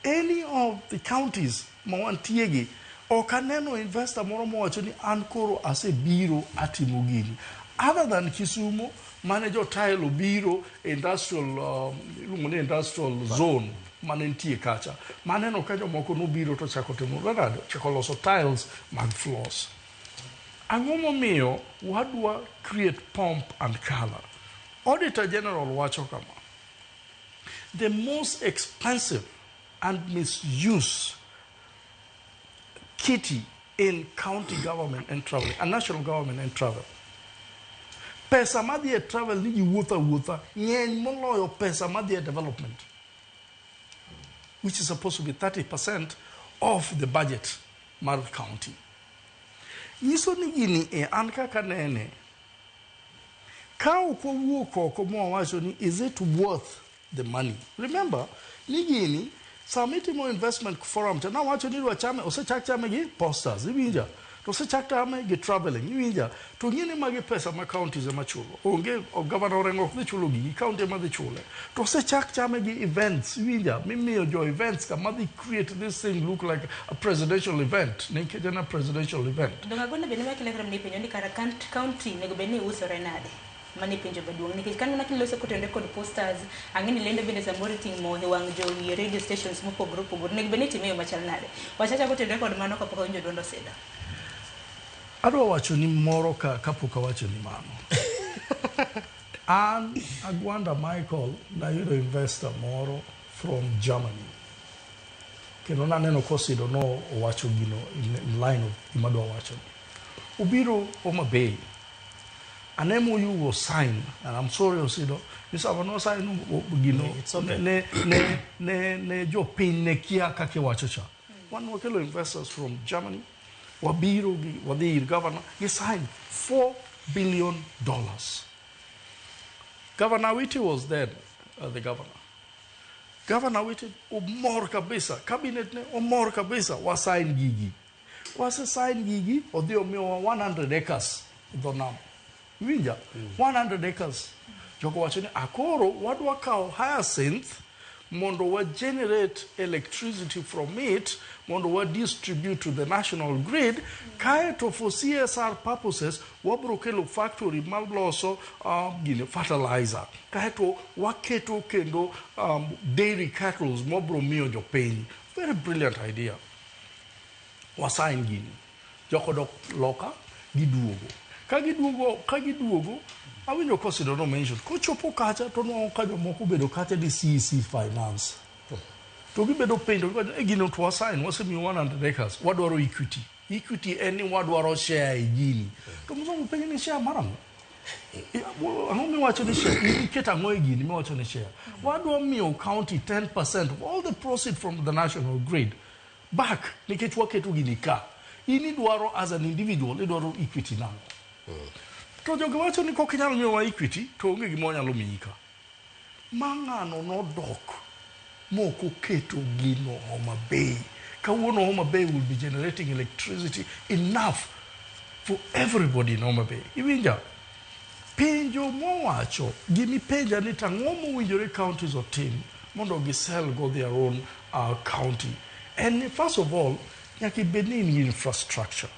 any of the counties ma wantiegi, ok aneno investor moro mowacho ni an koro asebiro atimo gini. Other than Kisumu, mane jo tile obiro industrial, iluongo ni industrial zone mane nitie kacha. Maneno ka jomoko nobiro to chako timo nade, chako loso tiles mag floors. Ang'o momiyo wadwa create pomp and color? Auditor General wacho kama: The most expensive and misused kitty in county government and travel, and national government and travel. Pesa madhi e travel ni ji wuotho awuotha ng'eny moloyo pesa madhi e development, which is supposed to be 30% of the budget mar county. Nyiso ni gini e an kaka nene, ka ok wawuok oko mwawacho ni is it worth the money? Remember, ni gini sama itimo investment forum to nawacho ni idwa chame, osechak chame gi posters, iwinja? To osechak chame gi traveling, iwinja? To ng'e ni magi pesa ma counties ema chulo. Onge governor Orengo ok dhi chulo gigi, county ema dhi chule. To osechak chame gi events, iwinja? Mimiyo jo events kama dhi create this thing look like a presidential event. Nikech en a presidential event. Donge agone bende ma kile ni penjo ni kara county onego bed ni usore nade? Mano e penjo maduong' nikech kaneno kiloso kotenore kod posters, ang'e ni lendo bende samoro itimo e wang' jowi e radio stations mopogore opogore. Onego bed ni itime e yo machal nade? Wachacha kotenore kod mano kapok awinjo duond Osida. Adwa wacho ni moro ka kapok awacho ni mano. An Agwanda Michael nayudo investor moro from Germany. Kendo naneno kosido no owacho gino in line of gima adwa wacho. Obiro Homa Bay. An MOU was signed, and I'm sorry, Osido, ni sama no sign gino It's okay. ne jopiny ne kia kaka iwacho cha. Wan wakelo investors from Germany, wabiro gi wadhi ir governor, gi sign $4 billion. Governor Awiti was then the governor. Governor Awiti omor kabisa, cabinet ne omor kabisa, wa sign gigi. Wase sign gigi, odhi omiyowa 100 acres e dho nam. Iwinja? 100 acres. Jogo wacho ni akoro wadwa kawo hyacinth mondo wa generate electricity from it. mondo wa distribute to the national grid. Kaeto for CSR purposes wabro kelo factory maloso gine fertilizer. Kaeto waketo kendo dairy cattle mobro miyo jopiny. Very brilliant idea. Wasign gini. Joko dok loka giduogo. Ka giduogo awinjo kosido no mention. Kochopo kacha to nwang'o ka jomoko obedo kacha di CEC finance. To gibedo penjo giwacho, "Eh, gino to wasign wasemiyo 100 acres wadwaro equity. Equity en ni wadwaro share e gini." To mzungu penjo ni share mar ang'o? Ang'o miwacho ni share? Iketo ang'o e gini miwacho ni share? Wadwa miyo county 10% of all the proceed from the national grid back nikech waketo gini ka. In idwaro as an individual idwaro equity nang'o? To jogi wacho ni kok inyal miyowa equity to onge gima wanyalo miyi ka. Ma ng'ano nodok mok oketo gino Homa Bay. Kawuono Homa Bay will be generating electricity enough for everybody in Homa Bay. Iwinja? Penjo mowacho gimipenja ni tang'o mowinjore counties otim mondo gisell go their own county. En ni first of all nyaka ibed ni in gi infrastructure.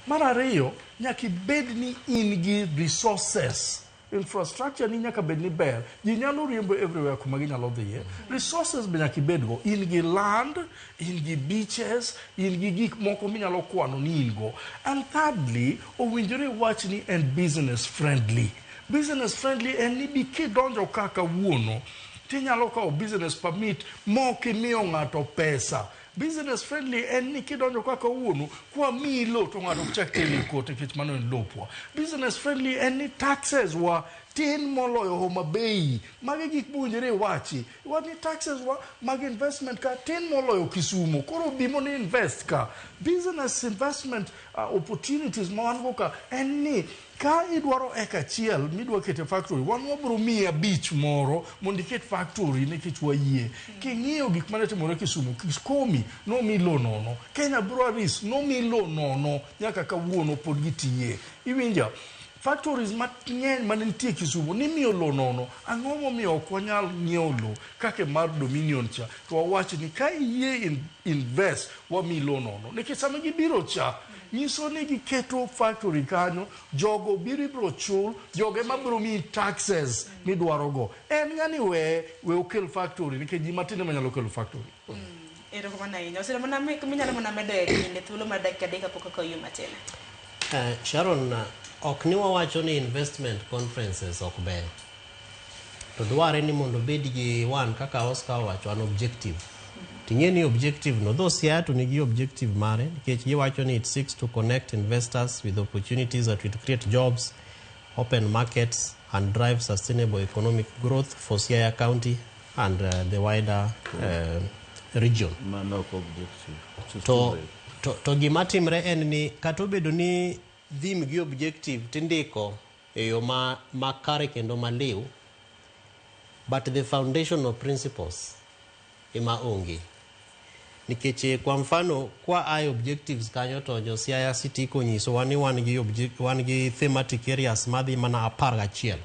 Mar ariyo nyaka ibed ni in gi resources. Infrastructure ni nyaka bed ni ber. Ji nyalo riembo everywhere kuma ginyalo dhiye. Resources be nyaka ibed go. In gi land, in gi beaches, in gi gik moko minyalo kwano ni in go. And thirdly, owinjore wach ni en business friendly. Business friendly en ni bi kidonjo ka kawuono tinyalo kawo business permit mok imiyo ng'ato pesa. Business friendly en ni kidonjo ka kawuono kwamiyi lo to ng'ato ok chak teri e court nikech mano en lopwa. Business friendly en ni taxes wa tin moloyo Homa Bay. Magi gik mowinjore iwachi. Iwach ni taxes wa mag investment ka tin moloyo Kisumu. Koro bi mondo invest ka. Business investment opportunities ma wan go ka en ni ka idwaro eka achiel midwa kete factory wan wabro miyi abich moro mondo iket factory nikech wayie. King'iyo gik mane timore Kisumu, Komi nomi lo nono, Kenya Breweries nomi lo nono nyaka kawuono pod gitiye. Iwinja? Factories mang'eny mane nitie Kisumu nimiyo lo nono. Ang'o momiyo ok wanyal ng'iewo lo kaka mar Dominion cha to wawach ni ka iyie invest wamiyi lo nono. Nikech sama gibiro cha nyiso ni giketo factory kanyo jogo biro ibiro chul jogo ema biro miyi taxes midwaro go. En ng'ani we okel factory nikech ji matin ema nyalo kelo factory. Erokamano ahinya. Osiro mana minyalo mana medo e kinde thuolo mar dakika adek kapok okawo yo matin. Sharon, ok ni wawacho ni investment conferences ok beyo. To dware ni mondo obed gi one kaka Oscar owacho an objective. Ting'e ni objective no, though Siaya to nigi objective mare, nikech giwacho ni it seeks to connect investors with opportunities that will create jobs, open markets, and drive sustainable economic growth for Siaya County and the wider region. Mano ok objective. It's To, too vague. to gima timre en ni kata obedo ni theme gi objective tindiko e yo ma makare kendo maliw, but the foundational principles ema onge. Nikech kwa mfano kwa ae objectives kanyo to jo Siaya City konyisowa ni wan gi thematic areas madhi mana 11.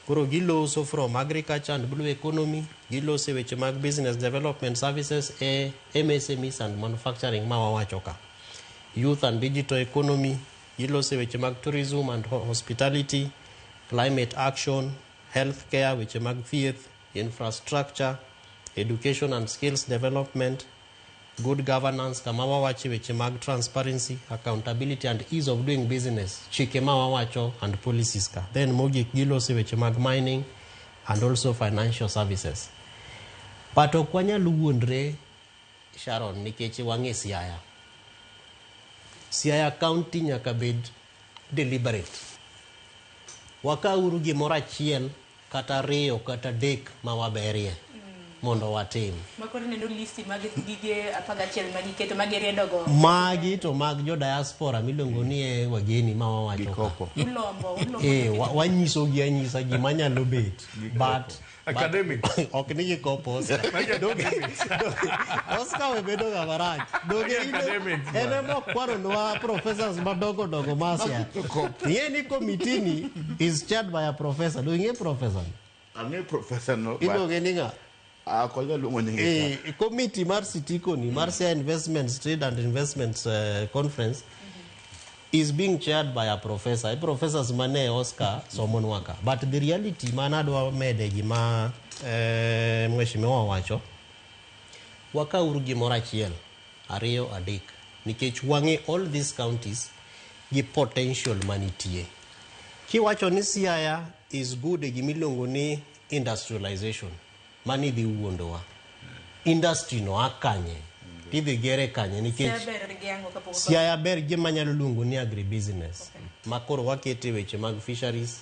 Koro giloso from agriculture and blue economy, giloso e weche mag business development services, e MSMEs and manufacturing ma wawacho ka. Youth and digital economy, giloso e weche mag tourism and hospitality, climate action, healthcare, weche mag thieth, infrastructure, education and skills development, good governance, kama wawache weche mag transparency, accountability and ease of doing business, chike ma wawacho and policies ka. Then mogik giloso weche mag mining and also financial services. But ok wanyal wuondre Sharon nikech wang'e Siaya. Siaya County nyaka bed deliberate. Wakauru gimoro achiel kata ariyo kata adek ma waberie mondo watim. Makoro neno listi mag gige 11 ma giketo ma giriedogo. Magi to mag jo diaspora miluongo ni e wageni ma wawacho ka. Gikopo. Ulombo, ulombo. Wanyisogi anyisa gima nyalo bet. But Academic. Ok ni gikopo Oscar. Oscar we bedo ga marach. Donge Magi academics, en ema okwaronwa professors madongo dongo ma Siaya. Ing'e ni committee ni is chaired by a professor. Do ing'e professor ni? Ang'e professor no, but Iluonge ni ng'a? Ah, ok wanyal luongo nyinge ka. Committee mar Sitiko ni mar Siaya Investments Trade and Investments Conference is being chaired by a professor. Professors mane Oscar somonwa ka. But the reality man adwa mede gima mheshimiwa wacho, wakauru gimoro achiel, ariyo, adek, nikech wang'e all these counties gi potential manitie. Kiwacho ni Siaya is good e gimiluongo ni industrialization, mani dhi wuondowa. Industry no a kanye? Tidhi gere kanye? Nikech Siaya ber gi ang'o kapok Siaya ber gima nyalo luongo ni agribusiness. Ma koro wakete weche mag fisheries,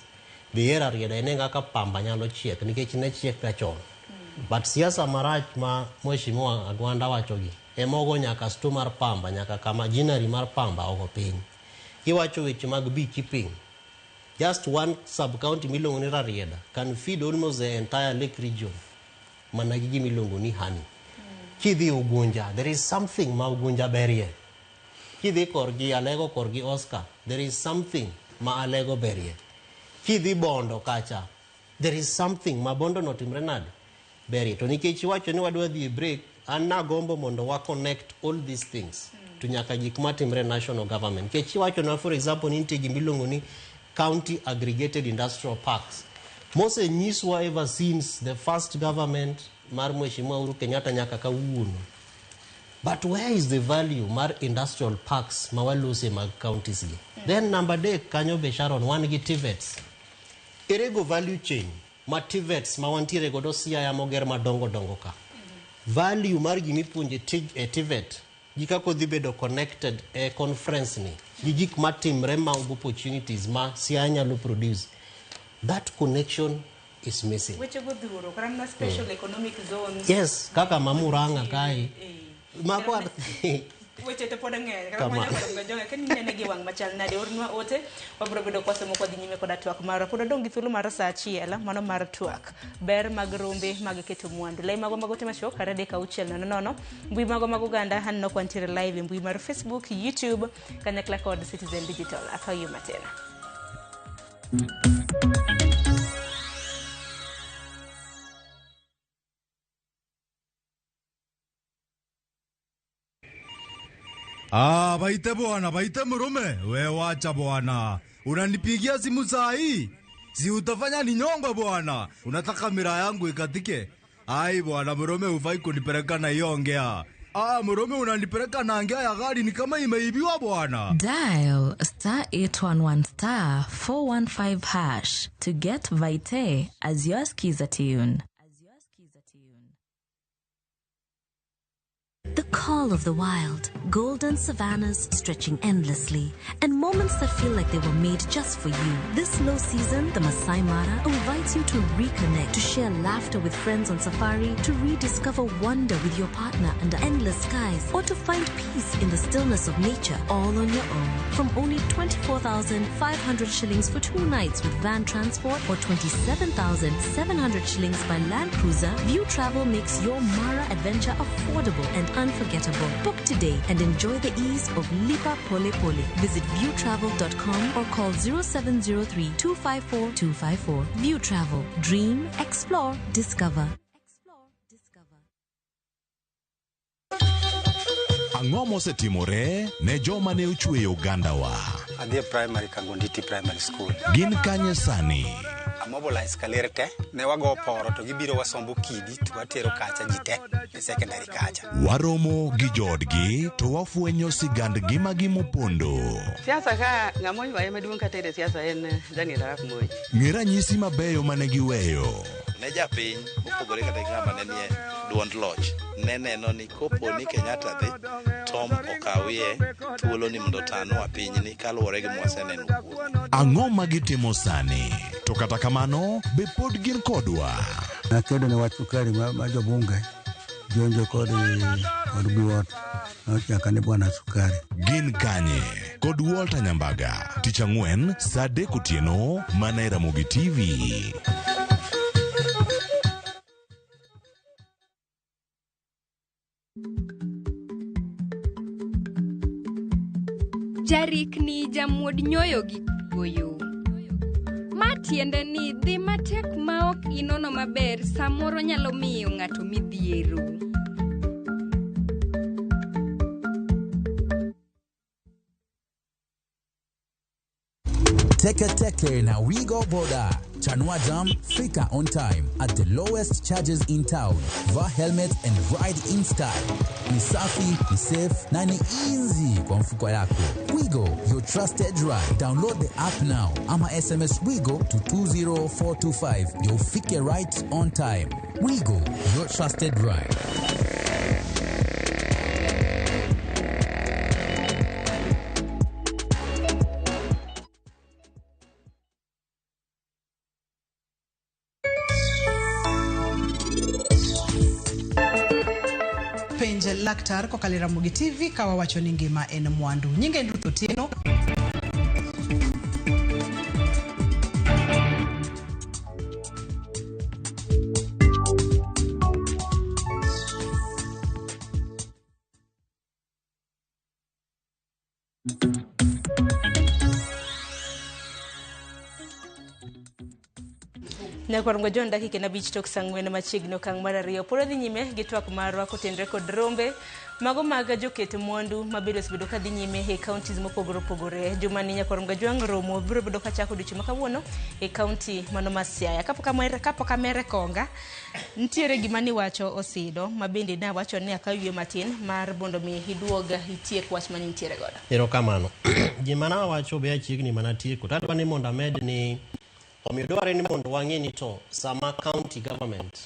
dhi e Rarieda ine kaka pamba nyalo chiek nikech ne chiek ga chon. But siasa marach ma Mheshimiwa Agwanda wachogi ema ogo nyaka sto mar pamba nyaka kama ginnery mar pamba ogo piny. Iwacho weche mag beekeeping. Just one sub-county miluongo ni Rarieda can feed almost the entire lake region mana gi gima iluongo ni honey. Kidhi Ugunja, there is something ma Ugunja berie. Kidhi korgi Alego korgi Oscar, there is something ma Alego berie. Kidhi Bondo kacha, there is something ma Bondo notimre nade? Berie. To nikech iwacho ni wadwa dhi e break, an nagombo mondo wa connect all these things to nyaka gik matimre national government. Nikech iwacho na for example ni nitie gima iluongo ni county aggregated industrial parks. Mosenyiswa ever since the first government mar Mheshimiwa Uhuru Kenyatta nyaka kawuono. But where is the value mar industrial parks ma walose mag counties gi? Then number adek kanyo be Sharon wan gi TVETs. Ere go value chain ma TVETs ma wantiere godo Siaya moger madongo dongo ka. Value mar gimipuonjo e TVET gi kaka odhi bedo connected e conference ni gi gik matimre mag opportunities ma Siaya nyalo produce. That connection is missing. Weche go dhuro, kata mana special economic zones. Yes, kaka ma Murang'a kae. Mako Weche to pod ng'eny. Kata Kama. kamano kod jonge ken inene gi wang' machal nade ornwa ote wabiro bedo kwasomo kwadhi nyime koda twak marwa. Pod wadong' gi thuolo mar saa achiel mano mar twak. Ber mag rombe mag keto mwandu. Lai magwa mag ote machuok 23600. Mbui magwa mag oganda aneno ka wantiere live e mbui mar Facebook, YouTube kanyakla kod Citizen Digital. Akaw yo matin. Ah, baite bwana, baite mrume. We wacha bwana. Unanipigia simu saa hii? Si utafanya ninyongwe bwana. Unataka mira yangu ikatike? Ai bwana, mrume hufai kunipeleka na hiyo ngea. Ah, mrume unanipeleka na ngea ya gari ni kama imeibiwa bwana. Dial star 811 star 415 hash to get Vite as your skiza tune. The call of the wild, golden savannas stretching endlessly, and moments that feel like they were made just for you. This low season, the Masai Mara invites you to reconnect, to share laughter with friends on safari, to rediscover wonder with your partner under endless skies, or to find peace in the stillness of nature all on your own. From only 24,500 shillings for 2 nights with van transport or 27,700 shillings by Land Cruiser, View Travel makes your Mara adventure affordable and unforgettable. Book today and enjoy the ease of Lipa Pole Pole. Visit viewtravel.com or call 0703 254 254. View Travel. Dream, explore, discover. Ang'o mosetimore ne joma ne ochweyo ogandawa? Adhi e primary Kangonditi Primary School. Gin kanye sani? Amobilize kaler te, ne wago poro to gibiro wasombo kidi to watero kacha ji te e secondary kacha. Waromo gi joodgi to wafwenyo sigand ngimagi mopondo. Siasa ka ng'ama oywaye maduong' katere siasa en Daniel Arap Moi. Ng'e ranyisi mabeyo mane giweyo. Ne japiny mopogore kata gi ng'ama ne nie duond loch ne neno ni kopo ni Kenyatta dhi Tom okawie thuolo ni mondo otanwa pinyni kaluwore gi mwaseneno kuome. Ang'o ma gitimo sani? To kata kamano, be pod gin kodwa? Nakedo ne wach sukari ma jobunge jonjo kod Biwott nochaka ni bwana sukari. Gin kanye? Kod Walter Nyambaga. Tich ang'wen saa 3 otieno mana e Ramogi TV. Jarikni jamuod nyoyo gi kuoyo. Ma Tiende ni dhi matek ma ok inono maber samoro nyalo miyo ng'ato midhiero. Teke Teke na Wigo Boda. Chanua Jam, Fika on time at the lowest charges in town. Vaa helmet and ride in style. Ni safi, ni safe na ni easy kwa mfuko yako. Wigo, your trusted ride. Download the app now ama SMS Wigo to 20425 ndio ufike right on time. Wigo, your trusted ride. Penj laktar kokalo e Ramogi TV ka wawacho ni ngima en mwandu. Nyinga en Ruth Otieno. Nyakwarongo John dakika 5 tok saa 4 machiegni okang' mar 2 pod wadhi nyime gi twak marwa kotenore kod rombe mago mag joket mwandu mabedo osebedo ka dhi nyime e counties mopogore opogore. Jumani Nyakwarongo Jwang' romo biro bedo kachako odiochieng' ma kawuono e county mano ma Siaya. Kapok amere konga, nitiere gima niwacho Osido ma bende nawacho ni akaw yie matin mar mondo mi iduog itiek wach mane intiere godo. Erokamano. Gima nawacho be achiegni mana tieko. To adwa ni mondo amed ni omiyo dwarore ni mondo wang'e ni to sama county government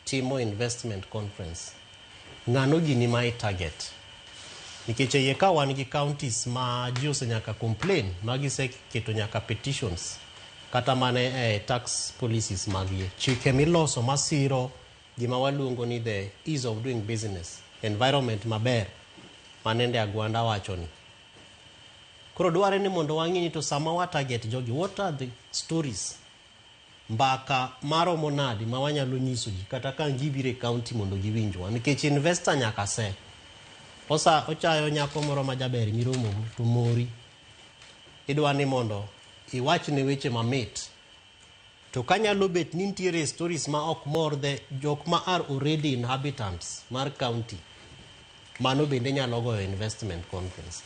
timo investment conference, ng'ano gini ma i target. Nikech e iye ka wan gi counties ma ji osenyaka complain, ma giseketo nyaka petitions, kata mana e tax policies mag gi. Chike miloso masiro gima waluongo ni the ease of doing business, environment maber, manende Agwanda wacho ni. Koro dwarore ni mondo wang'e ni to sama wa target jogi, what are the stories? Mbaka maromo nadi ma wanyalo nyiso ji kata ka gibiro e county mondo giwinjwa. Nikech investor nyaka se. Osa ochayo nyako moro ma jaber miromogo to mori. Idwa ni mondo iwachne weche mamit. To kanyalo bet ni nitiere stories ma ok mor the jok ma are already inhabitants mar county. Mano bende nyalo goyo investment conference.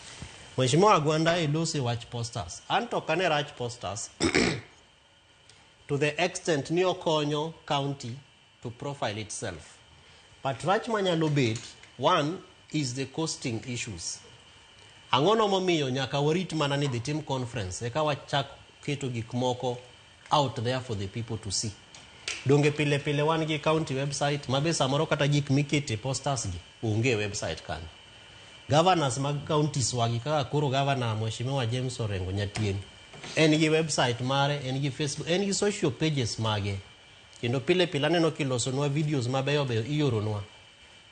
Mheshimiwa Agwanda elose wach posters. An to ok ane rach posters to the extent ni okonyo county to profile itself. But rach manyalo bet, one is the costing issues. Ang'ono momiyo nyaka warit mana ni dhi tim conference eka wachak keto gik moko out there for the people to see. Donge pile pile wan gi county website ma be samoro kata gik mikete posters gi onge e website kanyo. Governors mag counties wagi kaka koro governor Mheshimiwa James Orengo Nyatieng en gi website mare, en gi Facebook, en gi social pages mage. Kendo pile pile aneno kilosonwa videos mabeyo beyo ioronwa.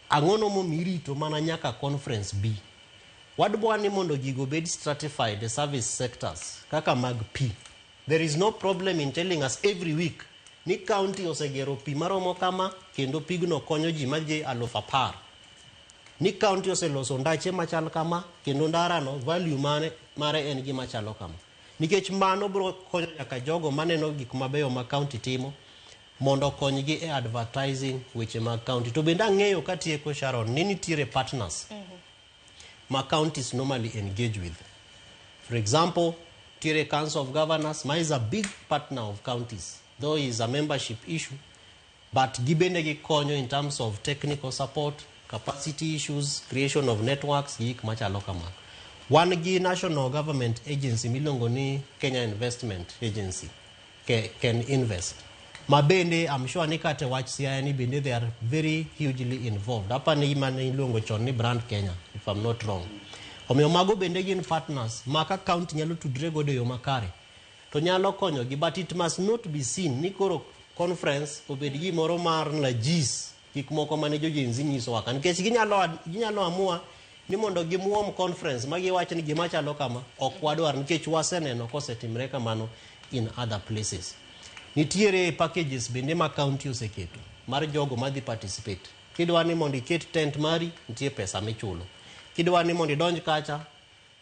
Ang'ono momiyo irito mana nyaka conference bi? Wadwa ni mondo gigo bed stratified the service sectors kaka mag pi. There is no problem in telling us every week ni county osegero pi maromo kama kendo pigno konyo ji madhi 10,000. Ni county oseloso ndache machal kama kendo ndarano value mare en gima chalo kama. Nikech mano biro konyo nyaka jogo maneno gik mabeyo ma county timo mondo okonygi e advertising weche mag county. To bende ang'eyo katieko Sharon ni nitiere partners ma counties normally engage with. For example, nitiere Council of Governors ma is a big partner of counties, though is a membership issue, but gibende gikonyo in terms of technical support, capacity issues, creation of networks, gi gik machalo kamago. Wan gi national government agency miluongo ni Kenya Investment Agency, Ken Invest. Ma bende, I'm sure ni kata wach Siaya ni bende they are very hugely involved. Apa ni mane iluongo chon ni Brand Kenya, if I'm not wrong. Omiyo mago bende gin partners ma ka county nyalo tudre godo e yo makare to nyalo konyogi, but it must not be seen ni koro conference obed gimoro mar najis gik moko mane jo Gen Z nyisowa ka, nikech ginyalo amua ni mondo gimuom conference ma giwach ni gima chalo kama ok wadwar, nikech waseneno kosetimre kamano in other places. Nitiere packages bende ma county oseketo mar jogo madhi participate. Kidwa ni mondo iket tent mari, nitie pesa michulo. Kidwa ni mondo idonj kacha,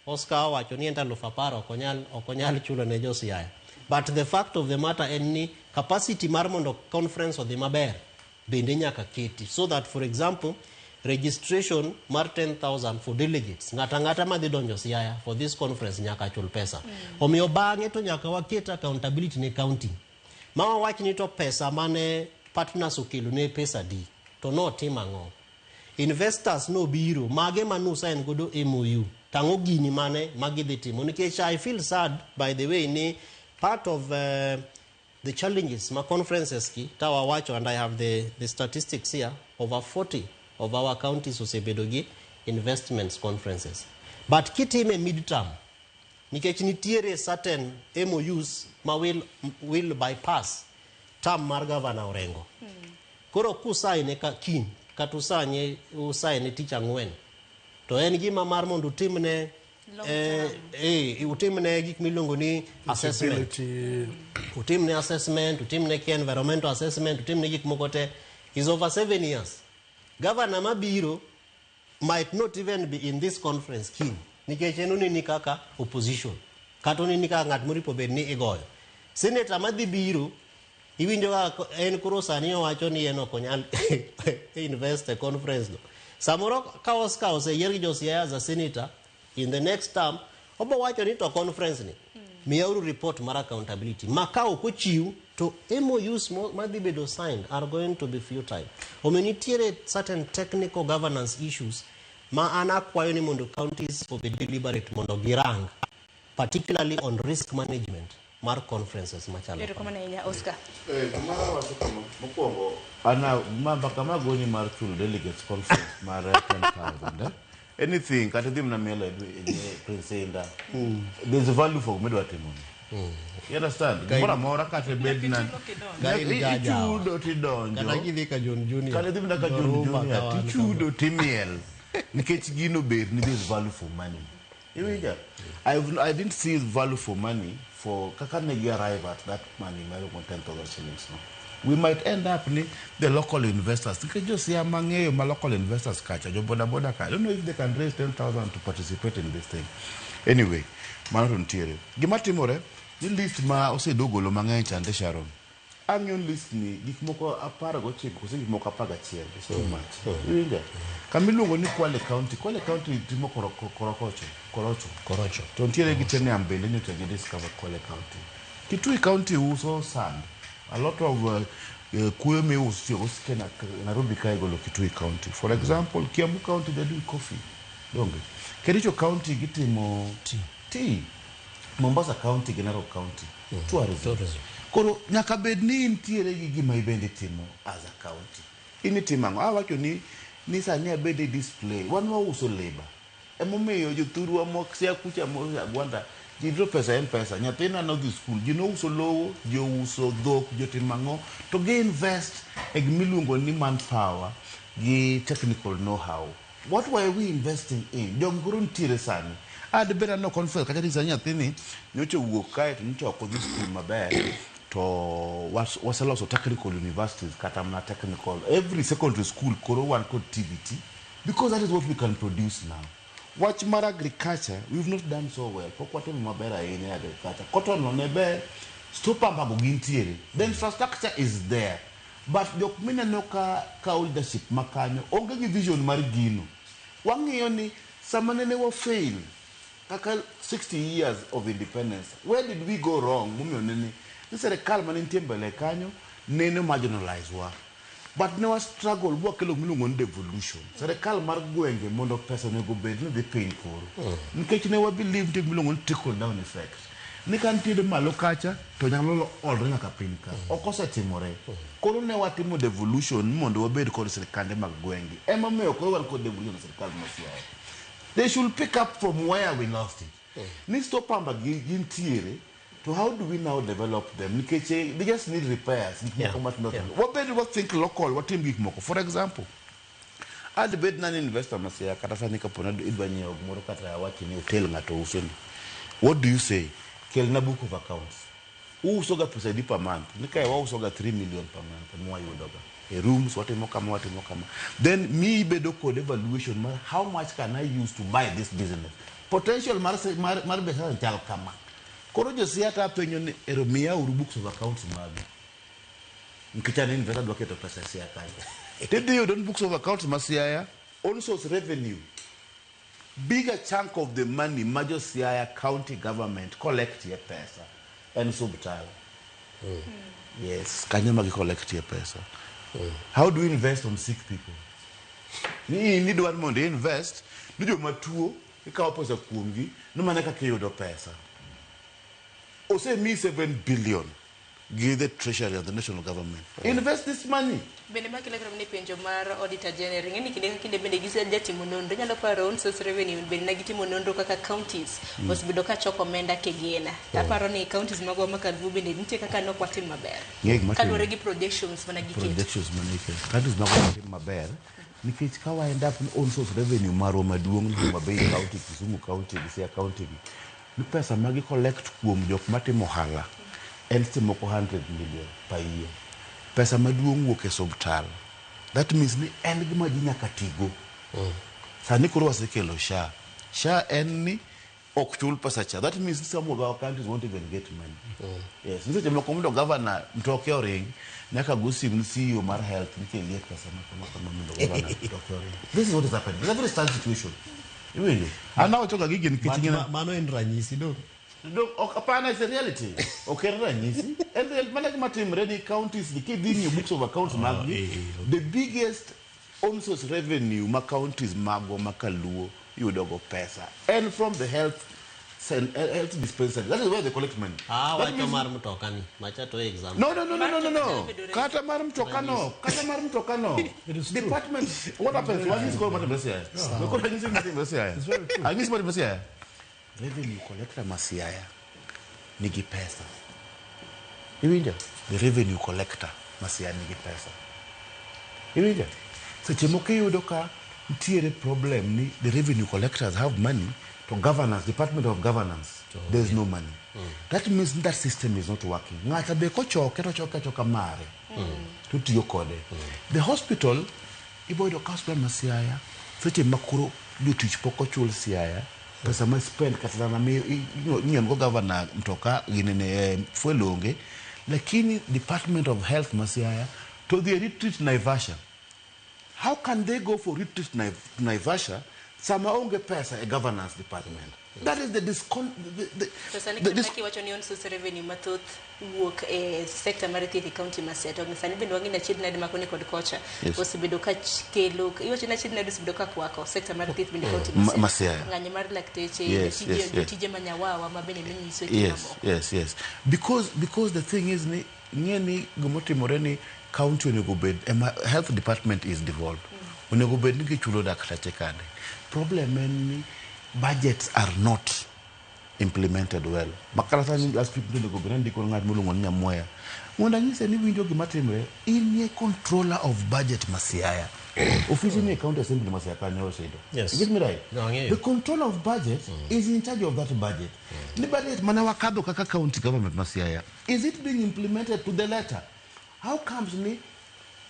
Oscar owacho ni en 10,000 ok onyal chulo ne jo Siaya. But the fact of the matter en ni capacity mar mondo conference odhi maber bende nyaka keti, so that, for example, registration mar 10,000 for delegates, ng'ato ang'ata madhi donjo Siaya for this conference nyaka chul pesa. Omiyo bang'e to nyaka waket accountability ne county ma wawach ni to pesa mane partners okelo ne pesa di to notim ang'o, investors nobiro mage manusign godo MOU tang'o gini mane magidhi timo. Nikech I feel sad, by the way, ni part of the challenges ma conferences ki tawa wacho, and I have the statistics here, over 40 of our counties osebedo gi investments conferences, but kitime midterm, nikech nitiere certain MOUs ma will bypass term mar Governor Orengo. Koro kusaine ka kiny kata usaine tich ang'wen, to en gima mar mondo utimne utimne gik miluongo ni assessment, utimne assessment, utimne ki environmental assessment, utimne gik moko te is over 7 years. Governor mabiro might not even be in this conference kiny, nikech en oneni kaka opposition kata oneni kaka ng'at moripo bed ni igoyo. Senator madhi biro iwinjo ka en koro sani owacho ni en ok onyal invest e conference no. Samoro ka Oscar oseyier gi jo Siaya as a senator in the next term, obo wacho ni to conference ni miyauru report mar accountability ma ka ok ochiw to MOUs madhi bedo signed are going to be futile. Omiyo nitiere certain technical governance issues ma an akwayo ni mondo counties obed deliberate mondo girang, particularly on risk management mar conferences machalo kama. Erokamano ahinya, Oscar. Gima awacho kama, mokwongo ana ma mbaka magoni mar chulo delegates conference mar 10,000, eh? Anything kata idhi mana mielo e Prince Inda, there's a value for gima idwa timo ni, you understand? Gimoro amora kata bed na Ka in jajawa. Ichudo tidonjo. Kata kidhi ka John Junior. Kata idhi mana ka John Jorumba Junior ka wan tichudo timiel nikech gino ber ni there's value for money. Iwinja? I didn't see value for money for kaka ne gi arrive at that money mar 10,000 shillings no. We might end up ni the local investors, nikech jo mang'eyo ma local investors kacha, jo boda boda ka, I don't know if they can raise 10,000 to participate in this thing. Anyway, mano to nitiere. Gima timore ni list ma osedogolo mang'eny chande Sharon. Ang'iyo list ni gik moko 19 kose gik moko 11, it's too much. Iwinja? Kama iluongo ni Kwale County, Kwale County timo korokocho, korocho. Korocho. To nitiere gi Teniam bende nyocha gi discover Kwale County. Kitui County uso sand. A lot of kuoyo miuso tiyogo Kenya, Nairobi kae igolo Kitui County. For example, Kiambu County, they do coffee. Donge. Kericho County gitimo tea. Tea. Mombasa County gi Narok County. Tourism. Tourism. Koro nyaka bed ni intiere gi gima ibende timo as a county. In itimo ang'o? Awacho ni sani abed e display. Wan wauso labor. Emomiyo jothurwa mok Siaya kucha mo Agwanda ji rito pesa en pesa. Nyathina nodhi skul, ji nouso lowo, ji ouso dhok, ji otimo ang'o to gi invest e gimiluongo ni manpower gi technical know-how. What were we investing in? Jogi koro nitiere sani. Ad bed aneno conference kacha ni sani nyathini nyocha owuok kae to nyocha ok odhi skul maber to waseloso technical universities kata mana technical every secondary school koro wan kod TVET because that is what we can produce now. Wach mar agriculture, we've not done so well. Pok watimo maber ahinya e agriculture. Cotton no ne ber, store pamba go gintiere. The infrastructure is there. But jok mineno ka kawo leadership makanyo onge gi vision mar gino. Wang'iyo ni sama nene wa fail kaka 60 years of independence, where did we go wrong momiyo nene ni serikal mane nitie mbele kanyo nene marginalize wa, but ne wa struggle bwakelo miluongo ni devolution, serikal mar gwenge, mondo pesa onego bed ni dhi piny koro, nikech ne wa believe nitie gimiluongo ni trickle down effect, ni ka nitiere malo kacha to nyalo olre nyaka piny ka. Ok osetimore. Koro ne watimo devolution mondo wabed kod sirikande mag gwenge. Emomiyo koro wan kod devolution e sirikal ma Siaya. They should pick up from where we lost it. Ni stop pamba gi gintiere to how do we now develop them, nikech they just need repairs, gik moko matindo tindo. Wabed wa think local, watim gik moko. For example, ad bed nani investor ma Siaya kata sani kapo ni idwa nyiewo gimoro kata awach ni hotel ng'ato uso ni, what do you say? Kelna book of accounts. Uuso ga pesa adi per month? Ni kae wauso ga 3 million per month mwayudo ga e rooms, watimo kama, watimo kama. Then mi ibedo kod evaluation mar how much can I use to buy this business, potential mar biashara chal kama. Koro jo Siaya to apenjo ni ero miya uru books of accounts magu. Nikech an investor adwa keto pesa e Siaya kanyo. Tidhi yudo ni books of accounts ma Siaya own source revenue bigger chunk of the money ma jo Siaya county government collect ye pesa en subtal. Yes, kanyo ma gi collect ye pesa. How do you invest on sick people? Ni in idwaro mondo i invest ni joma tuo ikawo pesa kuomgi ni mana kaka iyudo pesa. Osemiyi 7 billion gi the treasury of the national government. Invest this money. Bende ma kelo ni penjo mar auditor general ing'e ni kinde ka kinde bende gisejatimo nonro inyalo paro own source revenue bende ne gitimo nonro kaka counties osebedo ka choko omenda kigina. Aparo ni counties magwa ma Kaluo bende nitie kaka ne ok watim maber. Ng'e gima timore. Kaluwore gi projections mane giketo. Projections mane iketo. Counties magwa ok tim maber nikech ka wa end up ni own source revenue marwa maduong' ni Homa Bay County, Kisumu County gi Siaya County gi ni pesa ma gi collect kuom jok matimo ohala en seche moko 100 million per year. Pesa maduong' wuok e subtal. That means ni en gima ji nyaka tigo. Sani koro wasekelo SHA. SHA en ni ok chul pesa cha. That means some of our countries won't even get money. Yes, ni seche moko mondo governor mtoke oring, nyaka go simu ni CEO mar health ni kelie pesa ma kama kama mondo governor mtoke oring. This is what is happening. It's a very sad situation. Iwinjo? An awacho ga gigi nikech ng'ina Mano en ranyisi do. No, ok hapana, it's a reality. Ok en ranyisi. En real, mana gima timre ni counties ni kidhi ng'iyo books of accounts mag gi, the biggest own source revenue ma counties magwa ma Kaluo yudo go pesa en from the health health dispensary. That is where they collect money. Ah, That wacho means mar mtoka ni. Macha to example. No, no, no, no, no, no, no. Kata mar mtoka no. Kata mar mtoka no. Department, what happens? Wanyisi koro matimre Siaya. Koro anyisi matimre Siaya. Anyisi matimre Siaya. Revenue collector ma Siaya nigi pesa. Iwinjo? The revenue collector ma Siaya nigi pesa. Iwinjo? Seche moko iyudo ka nitiere problem ni the revenue collectors have money to governance, department of governance, there's no money. That means that system is not working. Ng'ato be kochoke to choke achoka mare. To tiyo kode. The hospital, ibo yudo ka hospital ma Siaya, seche ma koro jotich pok ochul Siaya, pesa ma spend kata sana mi inyiewo go governor mtoka ginene fuel onge, lakini Department of Health ma Siaya to dhi e retreat Naivasha. How can they go for retreat Naivasha sama onge pesa e governance department? That is the discon the, To sani the kendo kiwacho ni own source revenue mathoth wuok e sector mar thieth e county ma Siaya. To sani bende wang'e ni achiedh nade makoni kod kocha Yes. osebedo ka kelo iwacho ni achiedh nade osebedo ka kwako sector mar thieth bende e county ma Ma Siaya. Ng'anyo mar lakteche, Yes, jotije, yes, yes. jotije ma nyawawa ma bende minyiso e Yes, yes, yes. Because the thing is ni ng'e ni gimotimore ni county onego bed ema health department is devolved. Onego bed ni gichulo daktache kande. Problem en ni budgets are not implemented well. Makata sani last week onego bed ni andiko ng'at miluongo ni Nyamweya. Mondo anyise ni winjo gima timre, in ye controller of budget ma Siaya. Ofisi ni e county assembly ma Siaya kanyo Osido. Yes. You get me right? No, ang'eyo. The controller of budget is in charge of that budget. Ni budget mana wakadho kaka county government ma Siaya. Is it being implemented to the letter? How comes ni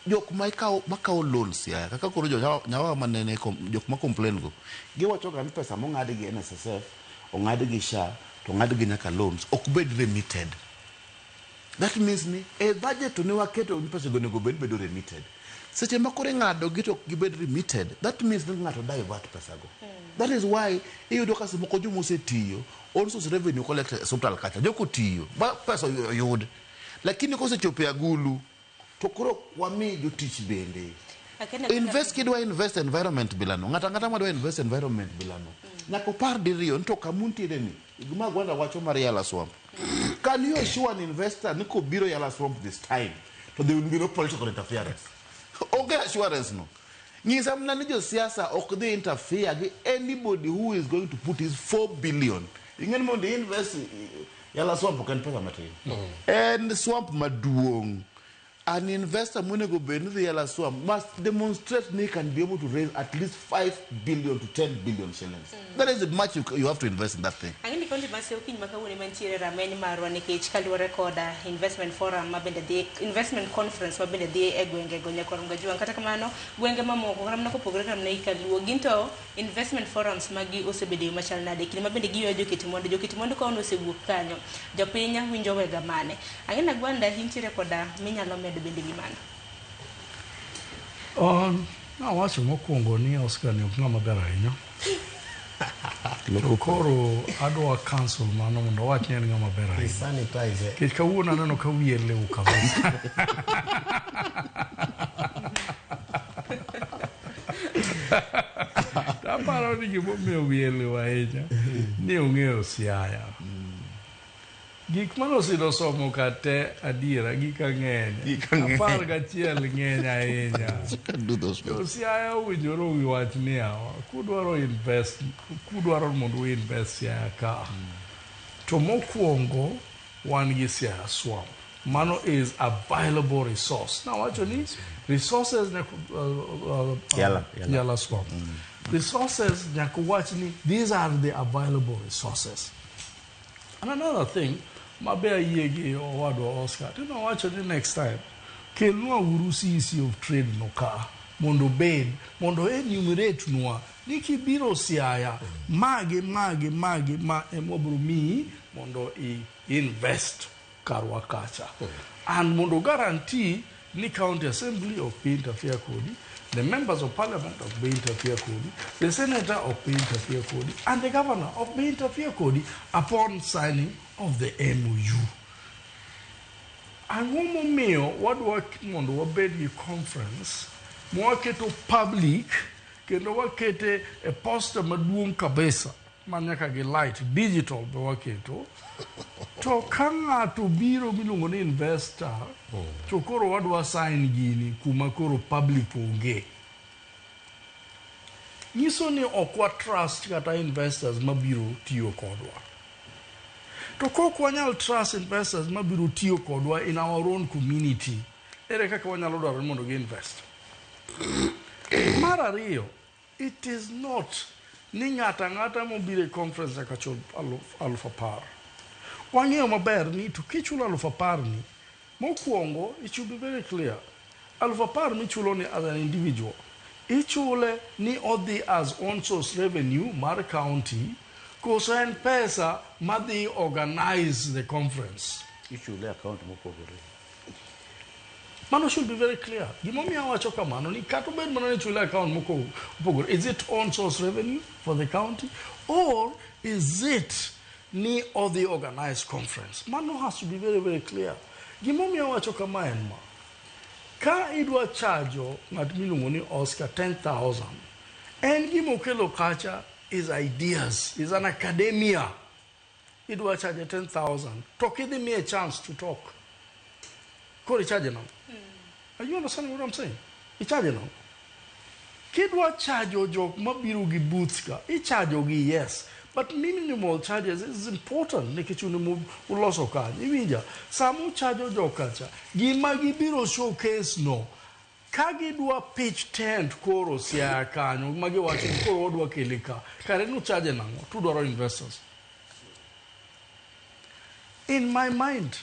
jok ma ikawo makawo loan Siaya kaka koro jo nyawa manene jok ma complain go giwacho ga ni pesa mong'ad gi NSSF ong'ad gi SHA to ong'ad gi nyaka loans ok bed remitted. That means ni e budget to ne waketo ni pesa go onego bed bedo remitted. Seche ma koro ing'ado gi to ok gibed remitted, that means ni ng'ato divert pesa go. That is why iyudo ka seche moko joma osetiyo own source revenue collector e osiptal kacha jok otiyo ba pesa oyud. Lakini kosechopo e agulu to koro wami jotich bende. Invest kidwa invest environment bilano. Ng'ato ang'ata madwa invest environment bilano. Nyaka opar diriyo ni to kamuntiere ni gima Gwanda wacho mar Yala Swamp. Can you assure an investor ni kobiro Yala Swamp this time to there will be no political interference? Onge assurance no. Nyisa mana ni josiasa ok dhi interfere gi anybody who is going to put his 4 billion. Ing'e ni mondo i-invest Yala Swamp ok en pesa matin. En swamp maduong'. An investor monego bed ni dhi Yala Swamp must demonstrate ni he can be able to raise at least 5 billion to 10 billion shillings. That is the much you have to invest in that thing. Ang'e ni Kaunti ma Siaya okinyi ma kawuono ema nitiere rameny marwa nikech kaluwore koda investment forum ma bende dhi investment conference ma bende dhi e gwenge go nyakwar Mgajuang. Kata kamano gwenge mamoko kata mana kopogore kata mana gi Kaluo gin to investment forums magi osebedo e yo machal nade kinde ma bende giywayo joket mwandu joket mwandu ka osewuok kanyo jopiny winjo wega mane. Ang'e Agwanda intiere koda minyalo medo bende wi mano. Nawacho mokwongo ni Oscar ni ok ng'ama ber ahinya. To koro adwa cancel mano mondo awach ni en ng'ama ber ahinya. Sanitize. Nikech kawuono aneno ka wiye liw kabisa. Aparo ni gimomiyo wiye liw ahinya ni ong'eyo Siaya. Gik mane Osido somo ka te adiera gika ng'eny. 11 ng'eny ahinya. To Siaya owinjore owach niya, kudwaro invest, kudwaro mondo u invest Siaya ka. To mokwongo wan gi Siaya Swamp. Mano is available resource. Nawacho ni resources ne Yala. Yala Swamp. Resources nyaka wach ni these are the available resources. And another thing, mabe ayie gi owadwa Oscar, to nowacho ni next time, kelnwa uru CEC of trade no ka, mondo obed, mondo enumerate nwa, ni kibiro Siaya, magi, magi, magi, ma ema wabiro miyi mondo i invest karwa kacha. And mondo guarantee ni county assembly ok bi interfere kodi, the members of parliament ok bi interfere kodi, the senator ok bi interfere kodi, and the governor ok bi interfere kodi upon signing of the MOU. Ang'o momiyo wadwa mondo wabed gi conference mwaketo public kendo wakete e poster maduong' kabisa ma nyaka gi light digital be waketo to ka ng'ato biro miluongo ni investor to koro wadwa sign gini kuma koro public onge nyiso ni ok wa trust kata investors mabiro tiyo kodwa to kok wanyal trust investors mabiro tiyo kodwa in our own community ere kaka wanyalo dwaro ni mondo gi invest mar ariyo it is not ni ng'ato ang'ata mobiro e conference nyaka chul 10,000. Wang'eyo maber ni to kichulo 10,000 ni mokwongo it should be very clear 10,000 michulo ni as an individual ichule ni odhi as own source revenue mar county koso en pesa madhi organize the conference. Ichule account mopogore. Mano should be very clear. Gimomiyo awacho kamano ni kata obed mana ni chule account mopogore, is it own source revenue for the county or is it ni odhi organize conference? Mano has to be very very clear. Gimomiyo awacho kama en ma, ka idwa chajo ng'at miluongo ni Oscar 10,000, en gimokelo kacha is ideas, is an academia. Idwa chaje 10,000, to kidhi miye chance to talk. Koro ichaje nang'o? Are you understanding what I'm saying? Ichaje nang'o? Kidwa chajo jok mabiro gi booths ka, ichajo gi yes. But minimal charges is important nikech un uloso kanyo. Iwinja, sama uchajo jok kacha, gima gibiro showcase no, ka gidwa pitch tent koro Siaya kanyo, ma giwacho ni koro wadwa kele ka, kare nuchaje nang'o? Tudwaro investors. In my mind,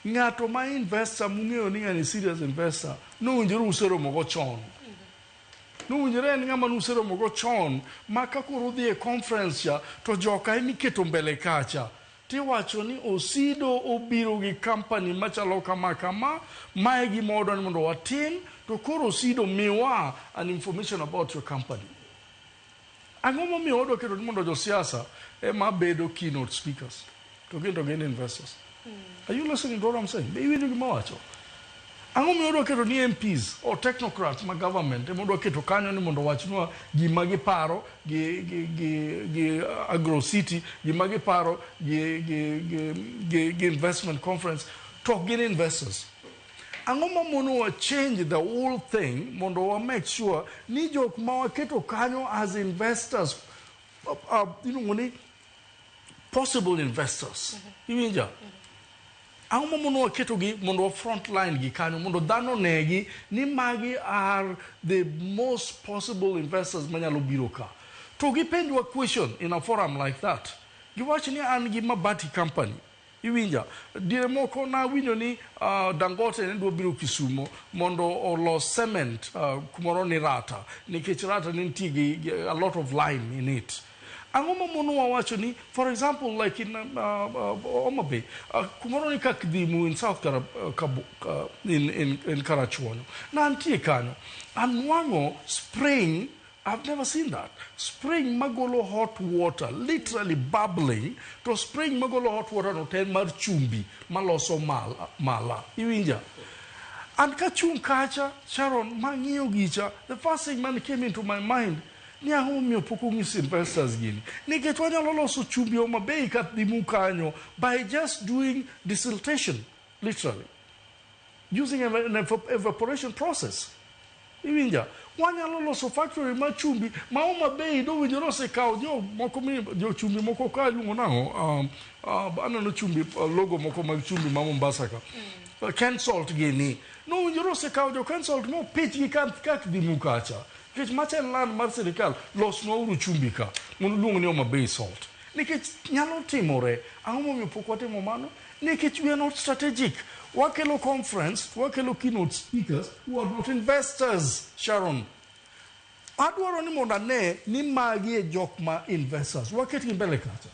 ng'ato ma investor mung'eyo ni ng'ani serious investor, nowinjore useromogo chon. Nowinjore en ng'ama nuseromogo chon, ma ka koro udhi e conference cha, to joka emiketo mbele kacha. Tiwacho ni Osido obiro gi company machalo kama kama, mae gima wadwa ni mondo watim, to koro Osido miwa an information about your company. Ang'o momiyo wadwa keto ni mondo josiasa ema bedo keynote speakers, to gin to gin investors. Are you listening to what I'm saying? Be iwinjo gima awacho? Ang'o miyo wadwa keto ni MPs or technocrats ma government ema wadwa keto kanyo ni mondo owachnwa gima giparo gi Agro City, gima giparo gi investment conference, to ok gin investors. Ang'o mamonowa change the whole thing mondo wa make sure ni jok ma waketo kanyo as investors, iluongo ni possible investors. Iwinja? Ang'o mamono waketo gi mondo wa front line gi kanyo mondo dhano onegi ni magi are the most possible investors manyalo biro ka. To gipenjwa question in a forum like that. Giwach ni an gi mabati company. Iwinja, diere moko nawinjo ni Dangote ne dwa biro Kisumo mondo olos cement kumoro ni Rata, nikech Rata ne nitie gi a lot of lime in it. Ang'o ma monowa wacho ni, for example, like in Homa Bay, kumoro ni Kakdhimu in South Kara, Kabu, in Karachuonyo. Na antie kanyo. Anwang'o spring. I've never seen that. Spring magolo hot water, literally bubbling, to spring magolo hot water no ten mar chumbi, maloso mala. Iwinja. And kachung kacha, Sharon, mang'iyo gicha, the first thing man came into my mind, ni ang'o momiyo pok ong'is investors gini. Nikech wanyalo loso chumbi Homa Bay Kakdhimu kanyo by just doing desiltation, literally. Using an evaporation process. Iwinja, wanyalo loso factory mar chumbi ma Homa Bay dowinjore osekawo jo moko mi jo chumbi moko ka iluongo nang'o aneno chumbi logo moko mag chumbi ma Mombasa ka. Kensalt gini nowinjore osekawo jo Kensalt mopich gi Kakdhimu kacha. Nikech macha en land mar sirikal, losnwa uru chumbi ka mondo luong ni Homa Bay salt. Nikech nyalo timore, ang'o momiyo pok watimo mano? Nikech we are not strategic. Wakelo conference, wakelo keynote speakers who are not investors, Sharon. Adwaro ni mondo ane ni magi e jok ma investors. Waketgi mbele kacha.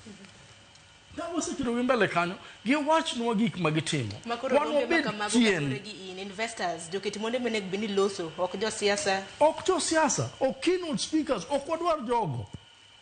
Ka waseketogi mbele kanyo, giwachnwa gik ma gitimo. Makoro Wan rombe wabed makamago chien. kaluwore gi in investors, joket monde monego bed ni loso, ok josiasa. Ok josiasa, ok keynote speakers, ok wadwar jogo.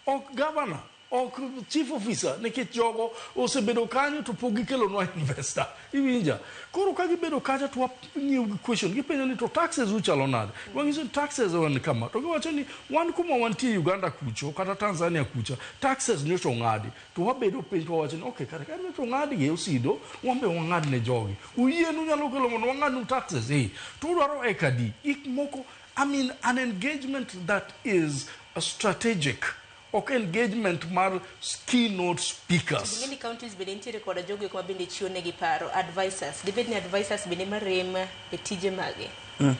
Ok governor, ok chief officer, nikech jogo osebedo kanyo to pok gikelonwa investor. Iwinja. Koro ka gibedo kacha to wang'iyo gi question, gipenjo ni to taxes uchalo nade? Wanyiso ni taxes wan kama. To giwacho ni wan kuma wantie Uganda kucho kata Tanzania kucha, taxes nyocha ong'adi. To wabedo piny to wawacho ni okay, kare ka nyocha ong'ad gi osido, wan be wang'ad ne jogi. Uyienu nyalo kelo mondo wang'adnu taxes, eh. To udwaro eka di. Gik moko, I mean, an engagement that is a strategic. Ok engagement mar keynote speakers. Many counties bende nitiere koda jogo eko ma bende chiwo negi paro, advisors. Dibed ni advisors bende marem e tije mage? An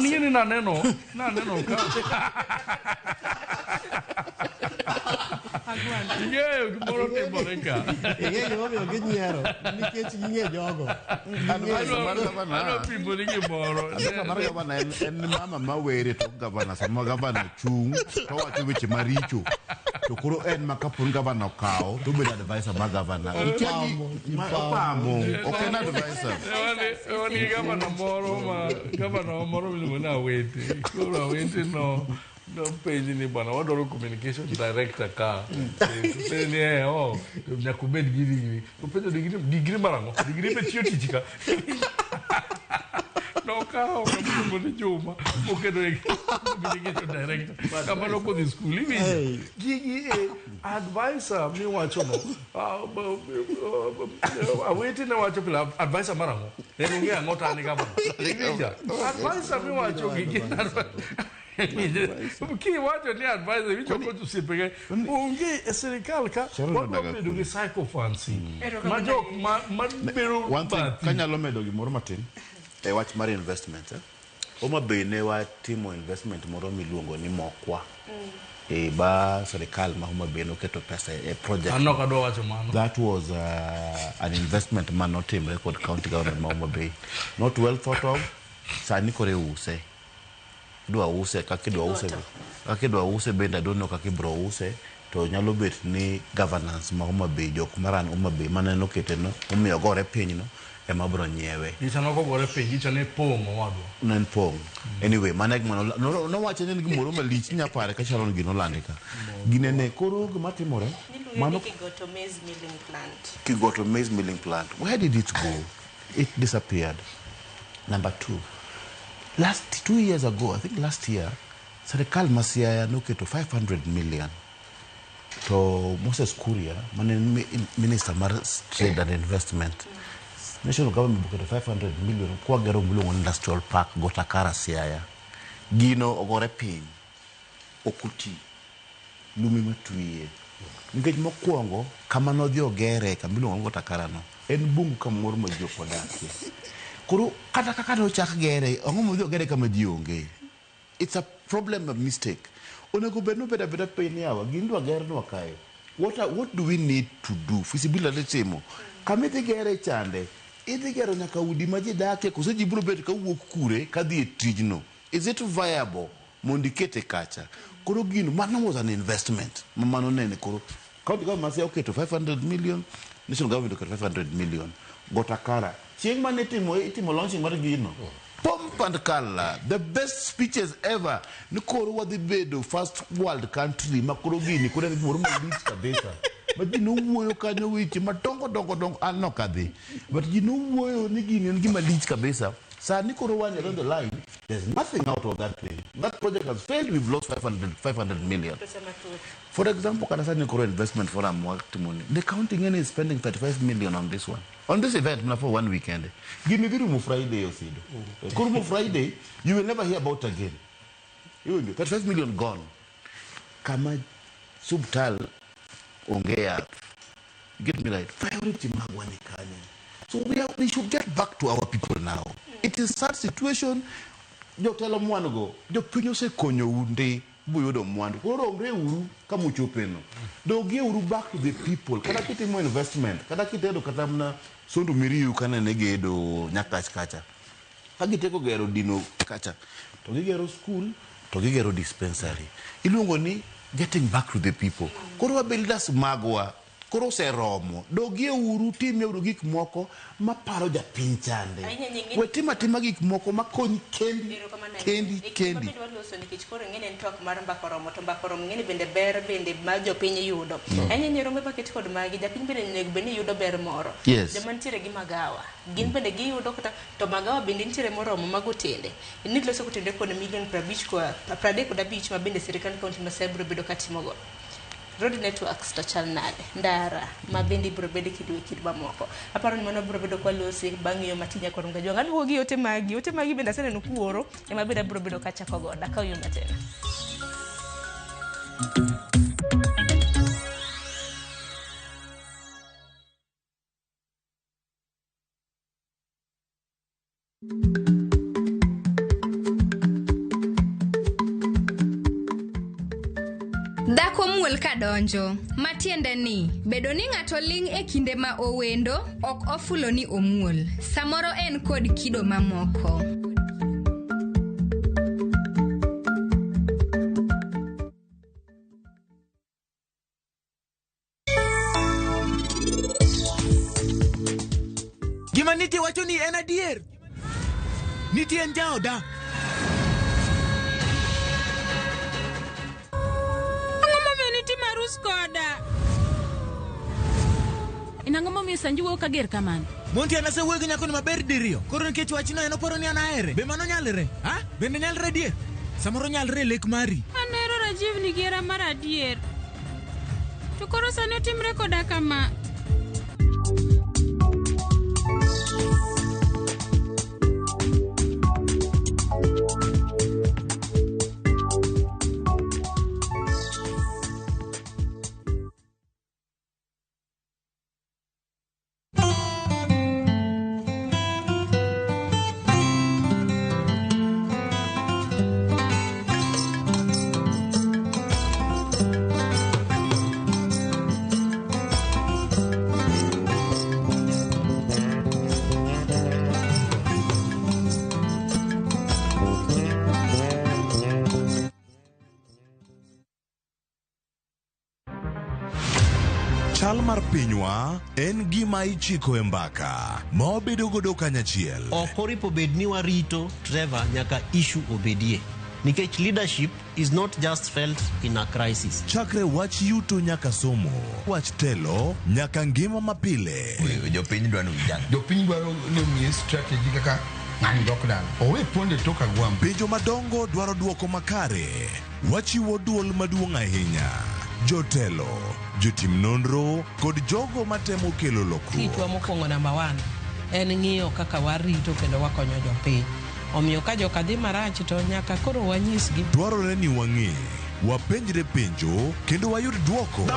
ing'e ni naneno ka Ing'eyo gimoro timore ka. Ing'e gimomiyo ginyiero nikech ging'e jogo. Advisor mar gavana. Adwa pimo ni gimoro. Advisor mar gavana en mama ma were tok gavana. Sama gavana chung' to wacho weche maricho. To koro en ma kaponi gavana okawo to obedo advisor mar gavana. Opamo, ok en advisor. Wan gi gavana moro ma gavana moro miluongo ni Awete. Koro Awete no nopenji ni bwana wadwaro communication director ka. Penjo ni oh nyaka obed gi degree. To penjo degree mar ang'o? Degree be tiyo tich ka. Nokawo ng'ama ni Juma moketo e communication director. Kama nokodhi skul iwinjo. Gigi e advisor miwacho no. Awete ne wacho pile advisor mar ang'o? Ne ong'eyo ang'o to an e gavana. Iwinjo? Advisor miwacho gi gin Kiwacho ni advisor iwinjo kocho osiepege onge e sirikal ka wadwa bedo gi sycophancy ma jok ma bedo One thing, bathi. kanyalo medo gimoro matin e wach mar investment. Homa Bay ne watimo investment moro miluongo ni Mokwa. E ba sirikal ma Homa Bay noketo pesa e project. An ok adwa wacho mano. That was an investment manotimre kod county government ma Homa Bay. Not well thought of. Sani koro iuse. Idwa use kaka idwa use. Kaka idwa use bende I don't know kaka ibro use. To nyalo bet ni governance ma Homa Bay, jok maran Homa Bay mane nokete no, omiyo ogore piny no, ema bro nyiewe. Gicha nokogore piny, gicha ne pong' owadwa. Ne en pong'. Anyway, mano e gima nowacho ni en gimoro malich, inya pare ka Sharon gino nolande ka. Gine ne, koro gima timore, mano Kigoto maize milling plant. Kigoto maize milling plant. Where did it go? It disappeared. Number two, last 2 years ago, I think last year, serikal ma Siaya noketo 500 million to Moses Kuria, mane en minister mar trade and investment. National government oketo 500 million kwa gero miluongo ni industrial park Gotakara Siaya. Gino ogore piny, ok oti, lum ema twiye. Nikech mokwongo, kama nodhi ogere, kama iluongo ni Gotakara no, en bungu kamoro ma ji ok odakie. Koro kata kaka nochak gere, ang'o modhi ogere kama ji onge? It's a problem of mistake. Onego bed ni obedo abeda piny ni yawa, gini idwa gernwa kae. What do we need to do? Feasibility timo. Kama idhi gere chande, idhi gero nyaka udi ma ji dakie, koso ji biro bet kawuok kure kadhi e tijno. Is it viable mondo ikete kacha? Koro gino, mano was an investment. Ma mano nene koro. County government ma Siaya oketo 500 million, national government oketo 500 million. Gotakara. Chieng' mane itimo launching mar gino. Pomp and color, the best speeches ever. Ni koro wadhi bedo first world country ma koro gini koro en gimoro malich kabisa. Ma ji nowuoyo kanyo weche madongo dongo dongo, an nok adhi. But ji nowuoyo ni gini en gima lich kabisa. Sani koro wan along the line, there's nothing out of that thing. That project has failed, we've lost 500 million. For example, kata sani koro investment forum watimo ni, the county ng'eni is spending 35 million on this one. On this event, na for one weekend. Gini dhi rumo Friday osido. Korumo Friday, you will never hear about again. You will be 35 million gone. Kama subtal onge yath. Get me right. Priority magwa ni kanye. So we should get back to our people now. It is sad situation. Jotelo mwan go, jopiny osekonyou ndi buyudo mwandu. Koro romre uru kama uchopeno. Dogie uru back to the people. Kata kitimo investment, kata kitedo kata mana Sondu Miriu kanene gedo Nyakach kacha. Ka gitieko gero dino kacha, to gigero school, to gigero dispensary. Iluongo ni getting back to the people. Koro wa builders magwa, koro oseromo. Dogie uru, timie uru gik moko maparo japiny chande. Ahinya nying'e- We tim atima gik moko makony kendi, Erokamano ahinya. kendi, E kinde kendi. ma bende waloso nikech koro ing'e ni en twak mar mbaka oromo to mbaka oromo ing'e ni bende ber bende ma jopiny yudo. Ahinya ahinya rombe maket kod magi japiny bende onego bed ni yudo ber moro. Yes. Joma nitiere gi magawa gin bende giyudo kata to magawa bende nitiere moromo mag otende. Ni loso otende kod milion 35 ma bende sirikand kaunti ma Siaya biro bedo katimogo. Road networks to chal nade? Ndara ma bende ibiro bedo kiduwe kind mamoko. Aparo ni mano biro bedo kwalosi bang' yo matin nyakor Mgajwang'. Aduogo gi ote magi. Ote magi bende aseneno kuoro ema bende abiro bedo kachako godo. Akaw yo matin. Dhako muol kadonjo, matiende ni bedo ni ng'ato ling' e kinde ma owendo ok ofulo ni omuol. Samoro en kod kido mamoko. Gima nitie wacho ni en adier. Nitie en jaoda. Ang'o momiyo nitimo arus koda? En ang'o momiyo Sanju wuoyo kager kamano? Monti an asewuoyo gi nyakoni maber diriyo. Koro nikech wachno en oparo ni an ahere. Be mano nyalre? Ha? Bende nyalre adier? Samoro nyalre e lek mari. An ahero Rajiv nigi hera mar adier. To koro sani otimre koda kama. Chal mar pinywa en gima ichiko e mbaka ma wabedo godo kanyachiel. Ok oripo bed ni warito Trevor nyaka issue obedie. Nikech leadership is not just felt in a crisis. Chakre wach yuto nyaka somo, wach telo nyaka ngima mapile. Jopiny dwaro ni Jopiny dwaro ni omiye strategy kaka ng'ani dok dala. Owe ponde tok agwambo. Penjo madongo dwaro duoko makare. Wachiwo duol maduong' ahinya. Jotelo, jotim nonro kod jogo matemo kelo lokruok. Tijwa mokwongo namba one en ng'iyo kaka warito kendo wakonyo jopiny. Omiyo ka joka dhi marach to nyaka koro wanyisgi. Dwarore ni wang'e, wapenjre penjo kendo wayud duoko.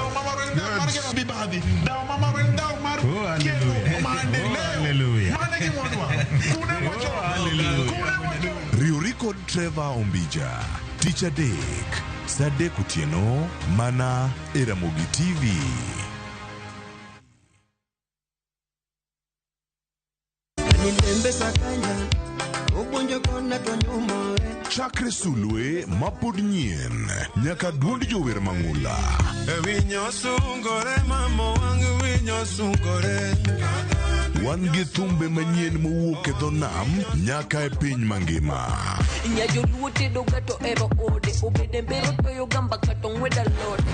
Riwri kod Trevor Ombija, tich adek, Saa 3 otieno mana e Ramogi TV. Chakre sulwe mapod nyien nyaka duond jower mang'ula. Wan gi thumbe manyien mowuok e dho nam nyaka e piny mangima.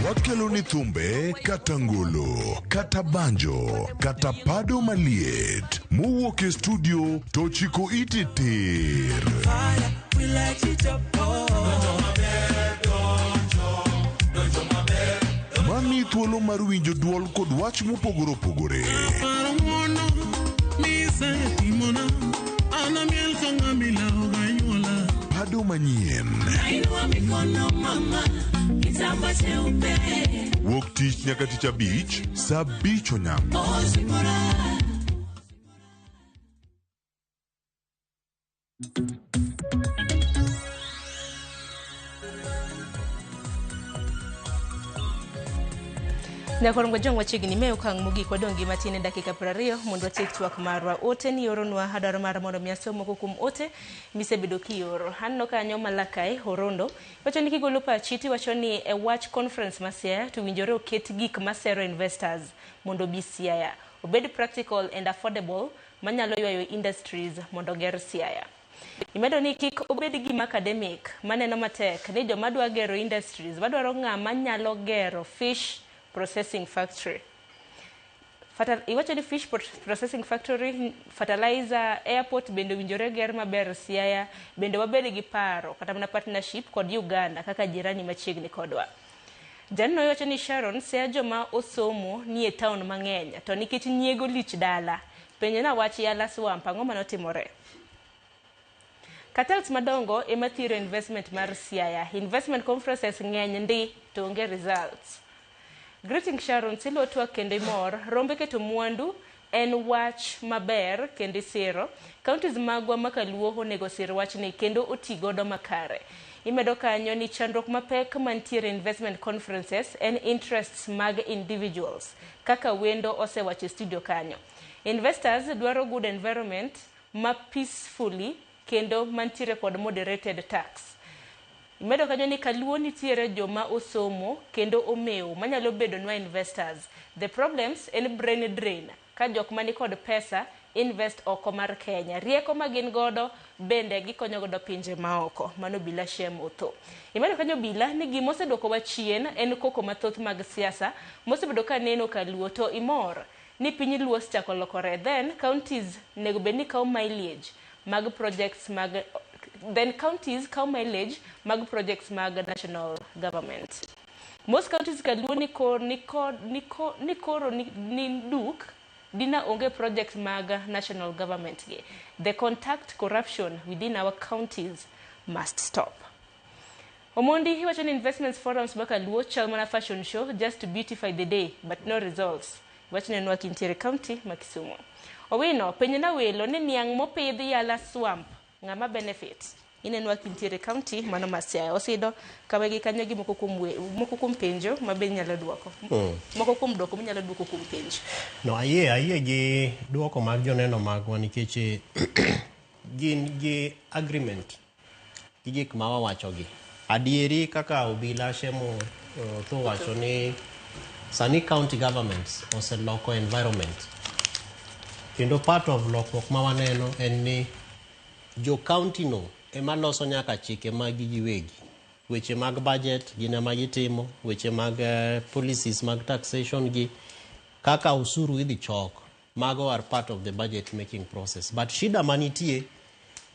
Wakelo ni thumbe kata ngolo, kata banjo, kata pado maliet mowuok e studio to chiko iti tir. Mami thuolo mar winjo duol kod wach mopogore opogore. Pado manyien. Wuok tich nyaka tich abich, saa 5 onyango. Nyakorongo jong wachiegni me okang' mogik wadong' gi matin e dakika 20 mondo watiek twak marwa. Ote ni oronwa adwaro mar mondo mi asom moko kuom ote misebedo kioro. Aneno kanyo Malakai Orondo wacho ni kigolo pachi tiwacho ni e wach conference ma Siaya to winjore oket gik masero investors mondo obi Siaya. Obed practical and affordable manyalo ywayo industries mondo oger Siaya. Imedo ni kik obed gima academic maneno matek ni joma dwa gero industries wadwaro ng'ama nyalo gero fish processing factory. Iwacho ni fish processing factory, fertilizer, airport bende owinjore ger maber Siaya, bende wabed gi paro kata mana partnership kod Uganda kaka jirani machiegni kodwa. Janno iwacho ni Sharon Siaya joma osomo nie town mang'eny to nikech nyiego lich dala. Penje na wach Yala Swamp ang'o manotimore? Cartels madongo ema thiro investment mar Siaya. Investment conferences ng'eny ndi to onge results. Greeting Sharon, silo twak kendo imor, rombe keto mwandu en wach maber kendo isiro. Counties magwa makaluo onego sir wachni kendo oti godo makare. Imedo kanyo ni chandruok mapek mantiere investment conferences en interests mag individuals kaka wendo osewacho e studio kanyo. Investors dwaro good environment ma peacefully kendo mantiere kod moderated tax. Imedo kanyo ni kaluo nitiere joma osomo kendo omewo manyalo bedo nwa investors. The problems en brain drain ka jok mani kod pesa invest oko mar Kenya. Rieko ma gin godo bende gikonyo godo pinje maoko. Mano Bila Shem Otho. Imedo kanyo Bila ni gima oseduokowa chien en koko mathoth mag siasa mosebedo ka neno kaluo to imor ni piny luo osechako lokore. Then counties nego bed ni kawo mileage mag projects mag then counties kawo mileage mag projects mag national government. Most counties kaluo ni koro ni duk dina onge projects mag national government gi. The contact corruption within our counties must stop. Omondi iwacho ni investments forums maka luo chal mana fashion show just to beautify the day but no results. Wach nenwa kintiere county ma Kisumu. Owino penye na welo ni niang' mopidhi Yala Swamp ng'ama benefit. Inenwa kintiere county mano ma Siaya. Osido kawegi kanyo gi moko kuom penjo ma be nyalo duoko. Moko kuom duoko minyalo duoko kuom penjo. No, ayie gi duoko mag joneno magwa nikech gin gi agreement gi gik ma wawacho gi. Adieri kaka Obila Shemo Otho wacho ni sani county governments oseloko environment. Kendo part of lokruok ma waneno en ni jo county no ema loso nyaka chike mag giwegi. Weche mag budget gin ema gitimo, weche mag policies mag taxation gi kaka osuru idhi chok, mago are part of the budget making process. But shida manitie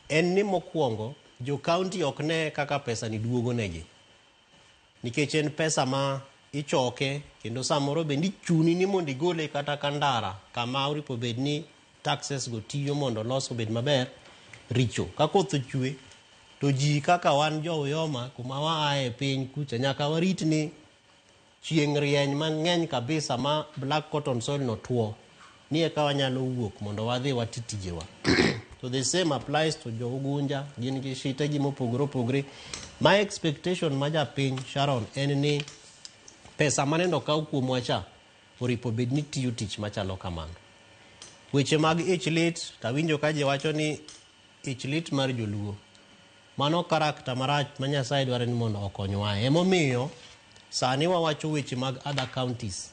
en ni mokwongo jo county ok ne kaka pesa ni duogo negi. Nikech en pesa ma ichoke kendo samoro bende ichuni ni mondo igole kata ka ndara kama oripo bed ni taxes go tiyo mondo los obed maber richo. Ka koth ochwe to ji kaka wan jo Uyoma kuma waaye piny kucha nyaka warit ni chieng' rieny mang'eny kabisa ma black cotton soil no tuo ni eka wanyalo wuok mondo wadhi wati tijewa. To the same applies to jo Ugunja, gin gi shite gi mopogore opogore. My expectation ma japiny Sharon en ni pesa manendo okaw kuomwa cha oripo bed ni tiyo tich machalo kamano. Weche mag ich lit tawinjo ka ji wacho ni ich lit mar joluo. Mano karakta marach ma Nyasaye dwaro ni mondo okonywa. Emomiyo sani wawacho weche mag other counties.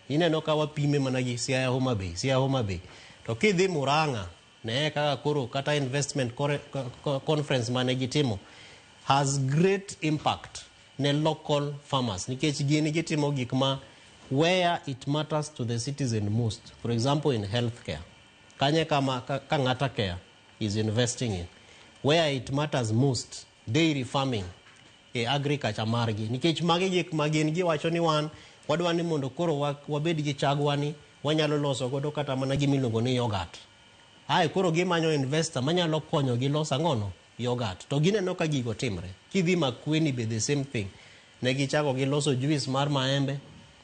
Ineno ka wapime mana gi Siaya Homa Bay, Siaya Homa Bay. To kidhi Murang'a, ne kaka koro kata investment conference mane gitimo has great impact ne local farmers nikech gin gitimo gik ma where it matters to the citizen most. For example, in healthcare. Kanye kama Kang'ata Care is investing in. Where it matters most, dairy farming, e agriculture margi. Nikech magi gik ma gin giwacho ni wan wadwa ni mondo koro wabed gi chagwa ni wanyalo loso godo kata mana gima iluongo ni yogurt. Ae koro gimanyo investor manyalo konyo gi loso ang'ono yogurt. To gineno ka gigo timre. Kidhi Makueni be the same thing. Ne gichako giloso juice mar maembe.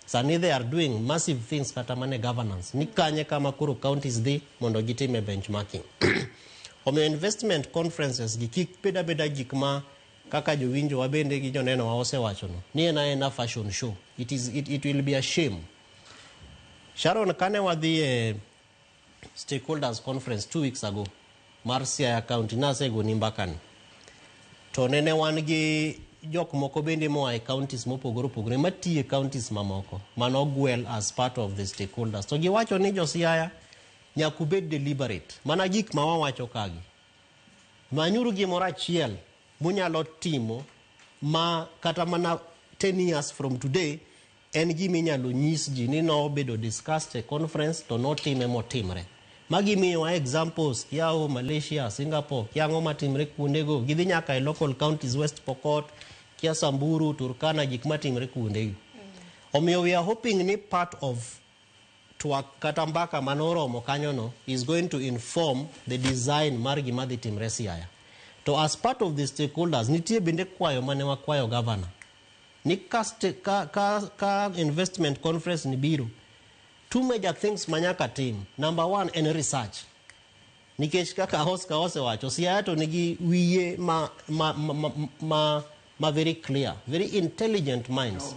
Sani they are doing massive things kata mana e governance. Ni kanye kama koro counties dhi mondo gitime benchmarking. Omiyo investment conferences gi kik bed abeda gik ma kaka jowinjo wa bende gi joneno wa osewachono ni en aena fashion show. It will be a shame. Sharon, kane wadhi e stakeholders conference 2 weeks ago mar Siaya County, nasegoni mbakani. To nene wan gi jok moko bende moa e counties mopogore opogore matiyo e counties mamoko manogwel as part of the stakeholders. To giwacho ni jo Siaya nyaka ubed deliberate. Mana gik ma wawacho kagi. Manyuru gimoro achiel munyalo timo ma kata mana 10 years from today en gima inyalo nyis ji ni nobedo discussed e conference to notime motimre. Magi miyowa examples kiao Malaysia, Singapore, kia ang'o matimre kuondego. Gidhi nyaka e local counties, West Pokot, kia Samburu, Turkana, gik matimre kuondego. Omiyo we are hoping ni part of twak kata mbaka manoromo kanyono is going to inform the design mar gima dhi timre Siaya. To as part of the stakeholders, nitie bende kwayo mane wakwayo governor. Ni ka investment conference ni biro, two major things manyaka tim. Number one en research. Nikech kaka Oscar osewacho, Siaya to nigi wiye ma very clear, very intelligent minds.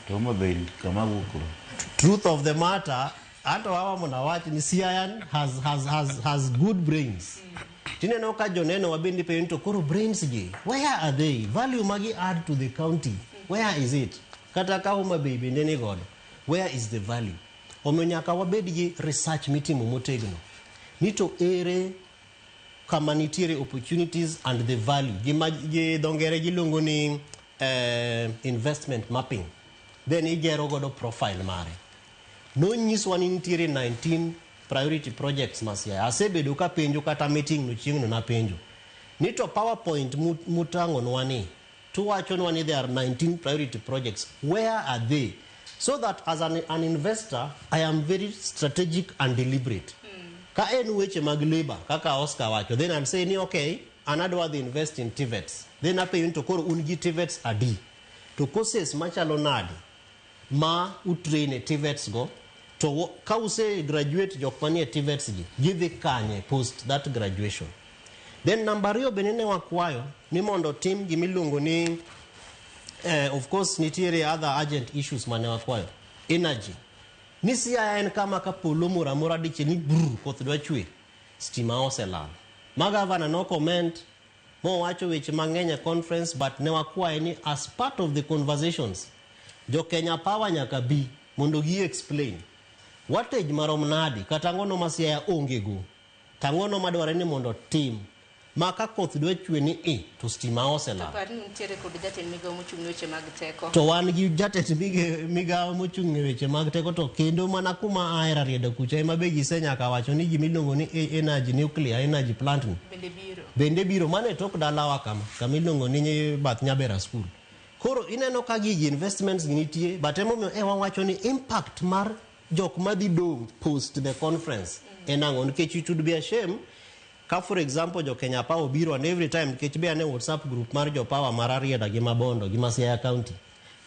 To Homa Bay kama wuok. Truth of the matter, anto hawa mondo awach ni Siaya has good brains. Tineno ka joneno wabendi penjo to koro brains gi, where are they? Value magi add to the county, where is it? Kata ka Homa Bay bende ni godo, where is the value? Omiyo nyaka wabed gi research mitimo motegno. Ni to ere kama nitiere opportunities and the value. Gima gi dho ngere giluongo ni investment mapping. Then igero godo profile mare. Nonyiswa ni nitiere 19 priority projects ma Siaya. Asebedo ka penjo kata meeting no chieng'no napenjo. Ni to PowerPoint mutang'onwa ni, tuwachonwa ni there are 19 priority projects. Where are they? So that as an investor, I am very strategic and deliberate. Ka en weche mag labor, kaka Oscar wacho, then I'm saying, okay, an adwa dhi invest in TVETs. Then apenjo ni to koro un gi TVETs adi? To courses machalo nade ma utrain e TVETs go, to ka use graduate jok manie TVETs gi, gidhi kanye post that graduation? Then number ariyo bende ne wakwayo ni mondo tim gimiluongo ni, of course nitiere other urgent issues mane wakwayo. Energy. Ni Siaya en kama ka polo moro amora dichiel ni brr, koth dwa chwe, stima oselal. Ma gavana no comment, mowacho weche mang'eny e conference, but ne wakwaye ni as part of the conversations, jo Kenya Power nyaka bi mondo gi explain wattage marom nadi kata ang'ono ma Siaya onge go, to ang'ono madwarore ni mondo tim ma ka koth dwa chwe ni i to stima oselal. To par ni nitiere kod jatend migawo mochung' ne weche mag teko. To wan gi jatend migawo mochung' ne weche mag teko, to kendo mana kuma ae Rarieda kucha ema be gisenyaka wacho ni gimiluongo ni energy, nuclear energy plant ni bende biro. Bende biro mana e tok dalawa kama iluongo ni bath Nyabera school. Koro ineno ka gigi investments gi nitie, but emomiyo e wawacho ni impact mar jok madhi dong' post the conference en ang'o, nikech it would be a shame ka for example jo Kenya Power obiro and every time, nikech be ane WhatsApp group mar jo Power mar Rarieda gi Mabondo gi Siaya County,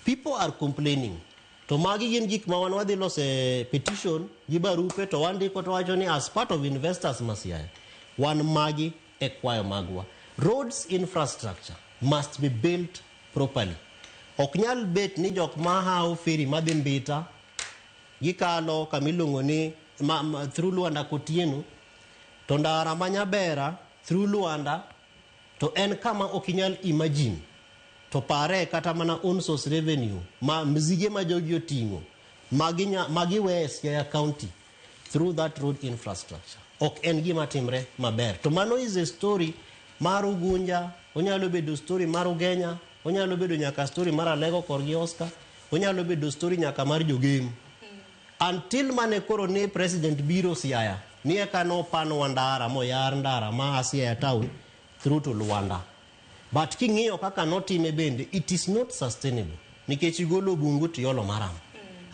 people are complaining To magi gin gik ma wan wadhi loso e petition gi barupe to wandiko to wacho ni as part of investors ma Siaya, wan magi e kwayo magwa. Roads infrastructure must be built properly. Ok nyal bet ni jok ma hawo ferry madhi Mbita gikalo kama iluongo ni through Luanda Kotieno to ndara ma Nyabera through Luanda to en kama ok inyal imagine to pare kata mana own source revenue ma mzige ma jogi oting'o magiweyo e Siaya County through that road infrastructure ok en gima timre maber. To mano is a story mar Ugunja, onyalo bedo story mar Ugenya, onyalo bedo nyaka story mar Alego korgi Oscar, onyalo bedo story nyaka mar Jogem. Until mane koro ni president biro Siaya, ni eka nopanwa ndara moyar ndara ma a Siaya town through to Luanda. But king'iyo kaka notime bende, it is not sustainable. Nikech igolo bungu to iolo maram.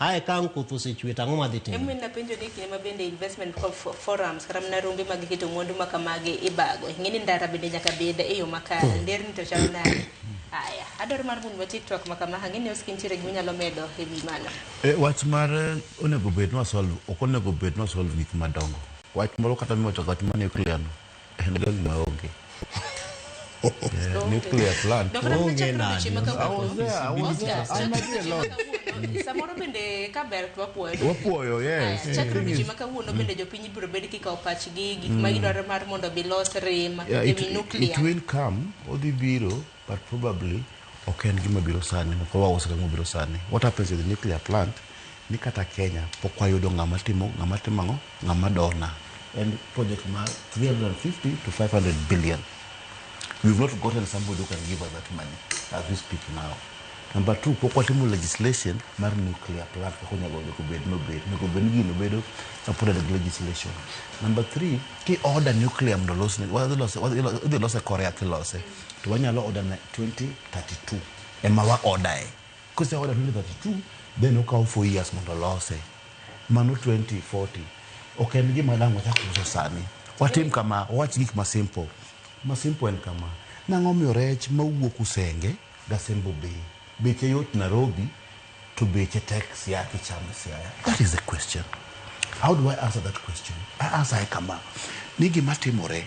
Ae ka ang' koth osechwe to ang'o madhi timore? Emomiyo napenjo ni kinde ma bende investment forums kata mana rombe mag keto mwandu ma kamagi ibago. Ing'e ni ndara bende nyaka bed e yo makare. Nderni to chal nade? Aya, adwaro mar mondo watiek twak ma kama. Ang'e ni Oscar nitiere gima inyalo medo e wi mano. Wach mar onego bed ni wasolve, ok onego bed ni wasolve gik madongo. Wach moro kata miwacho wach mar nuclear no, en ga gima onge. Yeah, nuclear plant. Dok na Onge chakre nade. odiochieng' ma kawuono. I was there, I was there. Oscar, I'm chakre at the odiochieng' lot. ma kawuono, samoro bende ka ber to wapuoyo. Wapuoyo, yes. Aya, chakre Thing is- odiochieng' ma kawuono bende jopiny ibiro bed kikawo pachgi gik ma gidwaro mar mondo bilos rem Yeah, e it, wi nuclear. it will come, odhi biro, but probably ok en gima biro sani, ok wauso gima biro sani. What happens with the nuclear plant, ni kata Kenya pok wayudo ng'ama timo, ng'ama timo ang'o, ng'ama dona. En project mar 350 to 500 billion. We've not gotten somebody who can give us that money as we speak now. Number two, pok watimo legislation mar nuclear plant kaka onego bed nobed. Onego bed ni gino bedo supported gi legislation. Number three, ki order nuclear mondo los, wadhi lose Korea tilose, to wanyalo order na 2032 ema wa order e. Kose order 2032, then okawo 4 years mondo lose. Mano 2040. Ok en gima dang' wachak uso sani. Watim kama, wawach gik ma simple. Ma simple en kama. Nang'o miyo rech mawuok Usenge Gasembo Bay beche yot Nairobi to beche tek Siaya kichamo Siaya? That is the question. How do I answer that question? I answer e kama. Ni gima timore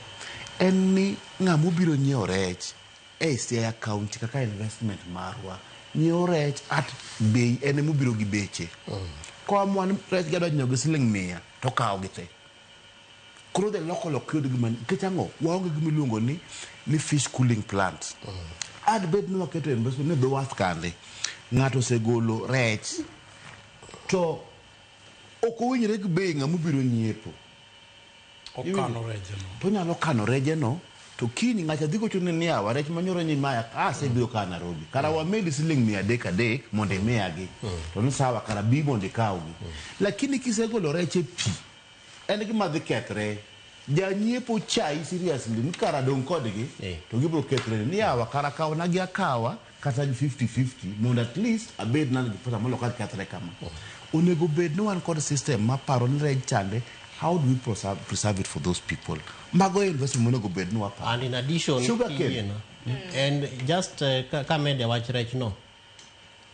en ni ng'ama obiro nyiewo rech e Siaya County kaka investment marwa nyiewo rech at bei en emobiro gi beche. Koamua ni rech gadwa nyiewo gi siling 100 to okawo gi te. Koro the local ok yud gima nikech ang'o waonge gima iluongo ni fish cooling plant. Ad bed ni waketo investment ni dho wath kande ng'ato osegolo rech to ok owinjre gi bei ng'ama obiro nyiepo. Okano rejeno. To onyalo kano rejeno to kiny ng'acha dhi gochone ni yawa rech manyoro ni maya asebiro ka Nairobi. Kara wamedi siling 300 300 mondo imiyagi. To ni sawa kara bi mondo ikawgi. Lakini kisegolo rech e pi en gima dhi kethre. Janyiepo chai seriously ni kara dong' kodgi to gibiro kethre ni yawa kara kawna gi akawa kata 50-50 mondo at least abed nan gi pesa moloyo ka kethre kama. Onego bed ni wan kod system maparo ni rech chande how do we preserve it for those people? Mago e investment monego bed ni waparo. And in addition, Sugar cane. And just kamede wach rech no,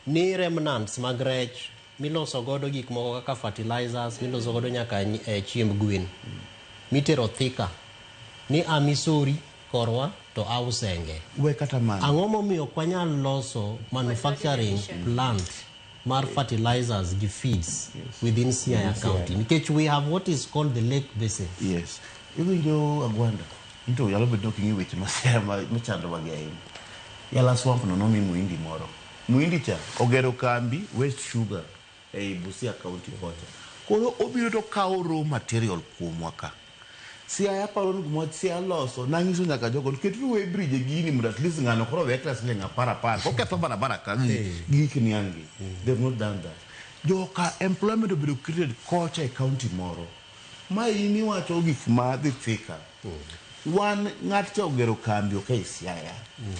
ni remnants mag rech miloso godo gik moko kaka fertilizers, miloso godo nyaka chiemb gwen, mitero Thika, ni amisori korwa to ausenge. We kata mano. Ang'o momiyo ok wanyal loso manufacturing plant mar fertilizers gi feeds within Siaya County? Nikech we have what is called the lake basin. Yes. Iwinjo Agwanda, into nyalo bedo ni ok ing'e weche ma Siaya machandowa gi ahinya. Yala Swamp no nomi muhindi moro. Muhindi cha ogero kambi West Sugar ei Busia County kocha. Koro obiro to kawo raw material kuomwa ka. Siaya paro ni gima Siaya loso, nang'iso nyaka jogo, keturu weighbridge e gini mondo at least ng'ano koro owe kata siling 10 10. Koketho barabara ka gi gik niang' gi. They've not done that. Joka employment obedo created kocha e county moro. Ma in iwacho gik ma dhi Thika. Wan ng'at cha ogero kambi ok ei Siaya.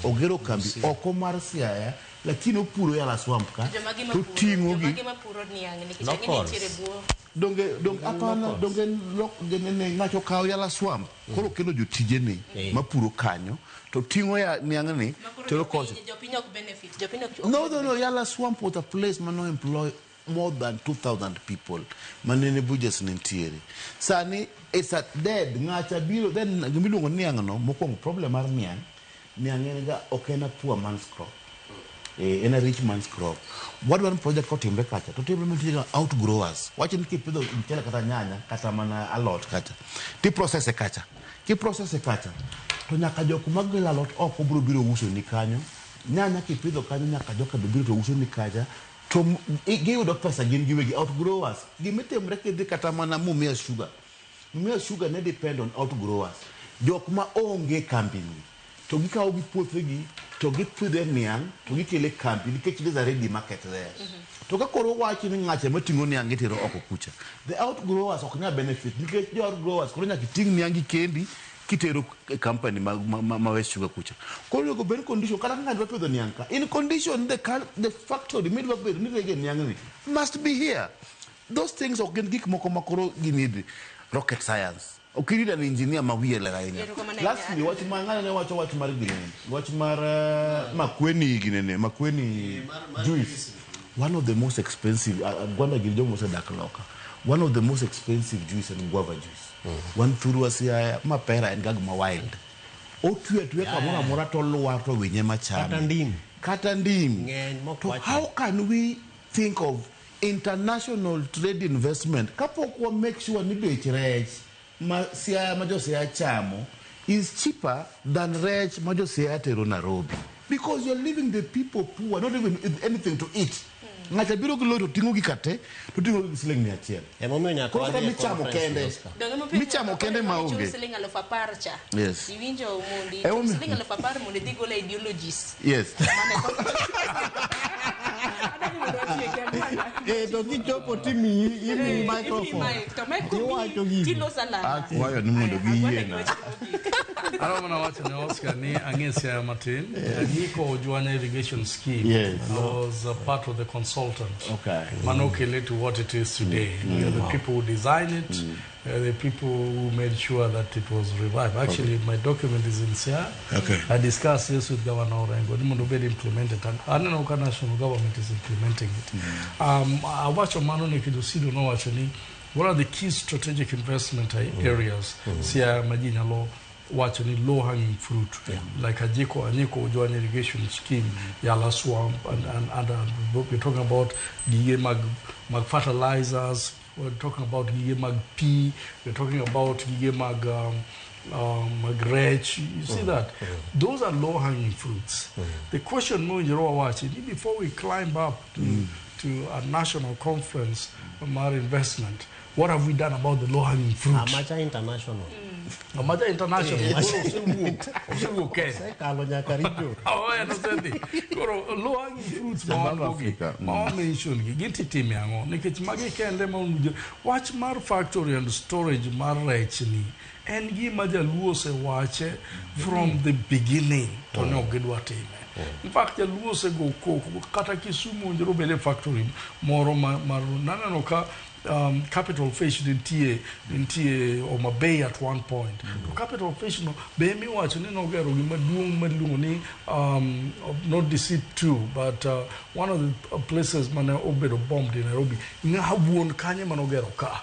Ogero kambi oko mar Siaya, lakini opuro Yala Swamp ka. To ting'o gi. Jomage mapuro niang' nikech ang'e ni nitiere buo. Donge apana, donge lok ne ng'ato okawo Yala Swamp, koro kelo jotijene mapuro kanyo, to ting'o ya niang' ni, tero kocha. Jopiny ok benefit. Jopiny ok No, Yala Swamp was a place ma no employ more than 2000 people manene budgets ne nitiere sani it's a dead ng'acha biro then gimiluongo ni niang' no mokwongo problem mar niang' niang' en ga ok en a poor man's crop eh, en a rich man's crop wadwa ni project kotimre kacha to timre mantie ga outgrowers wacho ni kipidho mchele kata nyanya kata mana alot kacha tiprocesse kacha kiprocesse kacha to nyaka jok magolo alot oko biro biro uso ni kanyo nyanya kipidho kanyo nyaka joka be biro to uso ni kacha to giyudo pesa gin giwegi outgrowers gimitimre kidhi kata mana Mumias Sugar Mumias Sugar ne depend on outgrowers jok ma onge kambini to gikawo gi puothegi to gipidhe niang' to gikele kambi nikech there's a ready market there to ka koro wachi ni ng'acha mating'o niang' itero oko kucha the outgrowers ok nyal benefit nikech jo outgrowers koro nyaka iting' niang' gi kendi kitero e company ma West Sugar kucha koro onego bed condition kata ka ng'ato dwa pidho niang' ka in condition the factory midwa bedo ni rege niang' ni must be here those things ok gin gik moko ma koro ginid rocket science ok inid an engineer ma wiye ler ahinya Erokamano ahinya. lastly wach ma ng'ano ne wacho wach mar ginene wach mar makweni ginene makweni juice one of the most expensive Gwanda gin joma osedak loka one of the most expensive juice en guava juice wan thurwa Siaya mapera en ga gima wild otwi atwiya kamoro amora to lwar to winye machame Kata ndim. kata ndim Ng'eny mok to wachre. how can we think of international trade investment kapok wa make sure ni bech rech ma Siaya ma jo Siaya chamo is cheaper than rech ma jo Siaya tero Nairobi because you're leaving the people poor not even with anything to eat ng'acha biro gi lori to ting'o gika te to ting'o gi siling 100 Emomiyo nyaka koro kata wadhi e michamo conference, kende Oscar. Donge mopenjo michamo kende maonge siling 10,000 cha. Yes. Iwinjo mondi Emomiyo- siling 10,000 mondo idhi gol e ideologies. yes Eh, to kichopo timiyi imiyi Eh, microphone. imiyi mic, to mic Iwacho komiyi gigi. tiloso alanda. Akwayo ni mondo giyiena Adwa mana wacho ne Oscar ni ang'e Siaya matin. Anyiko Ojwanya irrigation scheme. Yes. I was a part of the consultant. Okay. Manokele to what it is today. We are the people who designed it, the people who made sure that it was revived. Actually, my document is in Siaya. Okay. I discussed this with Governor Orengo. Ni mondo obed implemented. And aneno ka national government is implementing it. Awacho mano nikech Osido nowacho ni what are the key strategic investment areas Siaya ma ji nyalo wacho ni low hanging fruit like Ajiko Anyiko Ojwang irrigation scheme Yala Swamp and we're talking about gige mag fertilizers we're talking about gige mag pea we're talking about gige mag rech you see that those are low hanging fruits the question mowinjore wawachi ni before we climb up to a national conference mar investment what have we done about the low hanging fruit Amacha International. Amacha International koro osewuok Kenya Osekalo nyaka richo. Oh, en osedhi. Koro low hanging fruits ma South wan go gi, Africa, ma wa mention gi, gin titime ang'o? Nikech magi kende ma owinjo. Wach mar factory and storage mar rech ni en gima jaluo osewache from the beginning to ne ok gidwa time. In fact, jaluo osego koko kata Kisumu owinjore obed e factory moro mar naneno ka Capital Fish nitie Homa Bay at one point. To Capital Fish no be miwacho ni nogero gima duong' miluongo ni not Dusit 2 but one of the places mane obedo bombed in Nairobi. Ng'a wuon kanye manogero ka?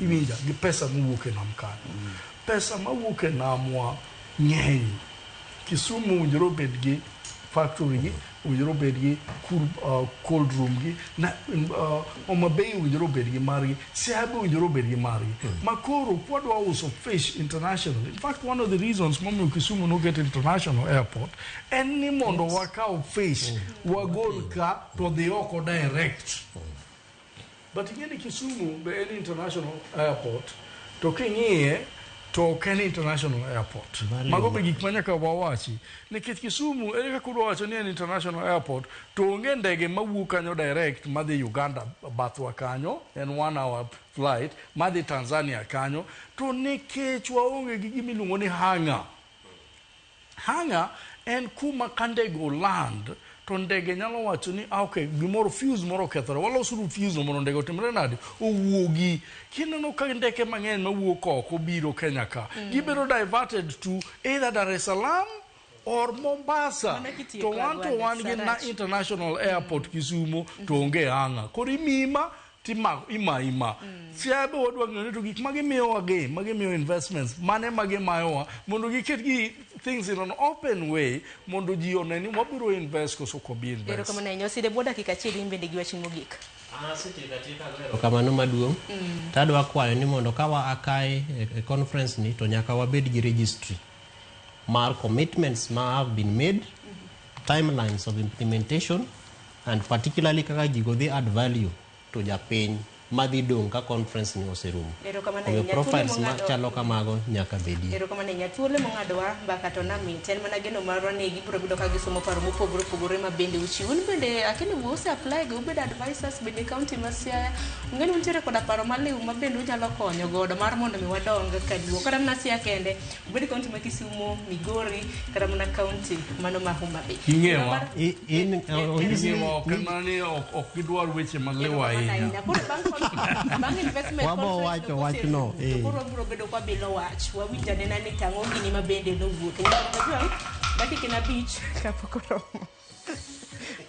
Iwinja gi pesa mowuok e nam kanyo. Pesa mawuok e namwa ng'eny. Kisumu owinjore obed gi factory gi owinjore obed gi cold room gi na, Homa Bay owinjore obed gi margi Siaya be owinjore obed gi margi ma koro kwadwa uso fish internationally in fact one of the reasons momiyo Kisumu noket international airport en ni mondo wakaw fish wagol ka to dhi oko direct but ing'e ni Kisumu be en international airport to king'iye to ok en international airport mago be gik ma nyaka wawachi nikech Kisumu ere kaka udwa wacho ni en international airport to onge ndege mawuok kanyo direct madhi Uganda bathwa kanyo en 1 hour flight madhi Tanzania kanyo to nikech waonge gi gima iluongo ni hangar hangar en kuma ka ndege oland to ndege nyalo wacho ni ah, okay, gimoro fuse moro okethore walosuru fuse no mondo ndege otimre nade owuogi kineno ka ndeke mang'eny mawuok oko biro Kenya ka gibedo diverted to either Dar es Salaam Or Mombasa. Mana kitieko To wan to Agwanda, wan gi na Sarach. international airport Kisumo to onge anga. Koro imima tima ima ima. Siaya be wadwa ng'eyo ni to gik ma gimiyowa gi ma gimiyo investments mane ma gimayowa mondo giket gi things in an open way mondo ji one ni wabiro invest koso ok wabi invest. Erokamano ahinya. Oside bwo dakika achiel in bende gi wachni mogik. Erokamano maduong'. Mm. Tadwa kwayo ni mondo ka wa akae e, e conference ni to nyaka wabed gi registry mar commitments ma have been made, timelines of implementation and particularly kaka gigo dhi add value to japiny madhi dong' ka conference ni oserumo. Erokamano Omiyo ahinya. profiles Thuolo mong'ado- machalo kamago nyaka bedie. Erokamano ahinya. Thuolo mong'adowa mbaka to namit. En mana geno marwa ni gibiro bedo ka gisomo paro mopogore opogore ma bende uchiwo. Un bende akini use apply go ubed advisors bende e county ma Siaya. Ung'e ni untiere koda paro maliw ma bende unyalo konyo godo mar mondo mi wadong ka duo. Kata mana Siaya kende, ubed county ma Kisumu, Migori, kata mana county mano ma Homa Bay. Ing'ewa. In, Ing'ewa ok en mana ni ok ok gidwar weche maliw ahinya. Ahinya. Koro bang' bang' investment Wabo conference wacho no wachno, koserumo, to eh. koro wabiro bedo kwa bilo wach. Wawinj anena ni tang'o gini ma bende nowuok. Nyaka dakika na abich kapok oromo.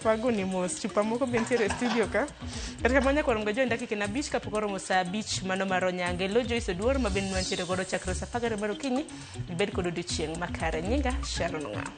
Wago ni mos chupa moko be nitiere e studio ka. Kata kamano nyaka warom ga join dakika na abich kapok oromo saa abich mano mar Onyange. Lo Joyce Oduor ma bende wantiere godo chakre saa apar gariyo mar okinyi. Ibed kod odiochieng' makare. Nyinga Sharon Ong'awo.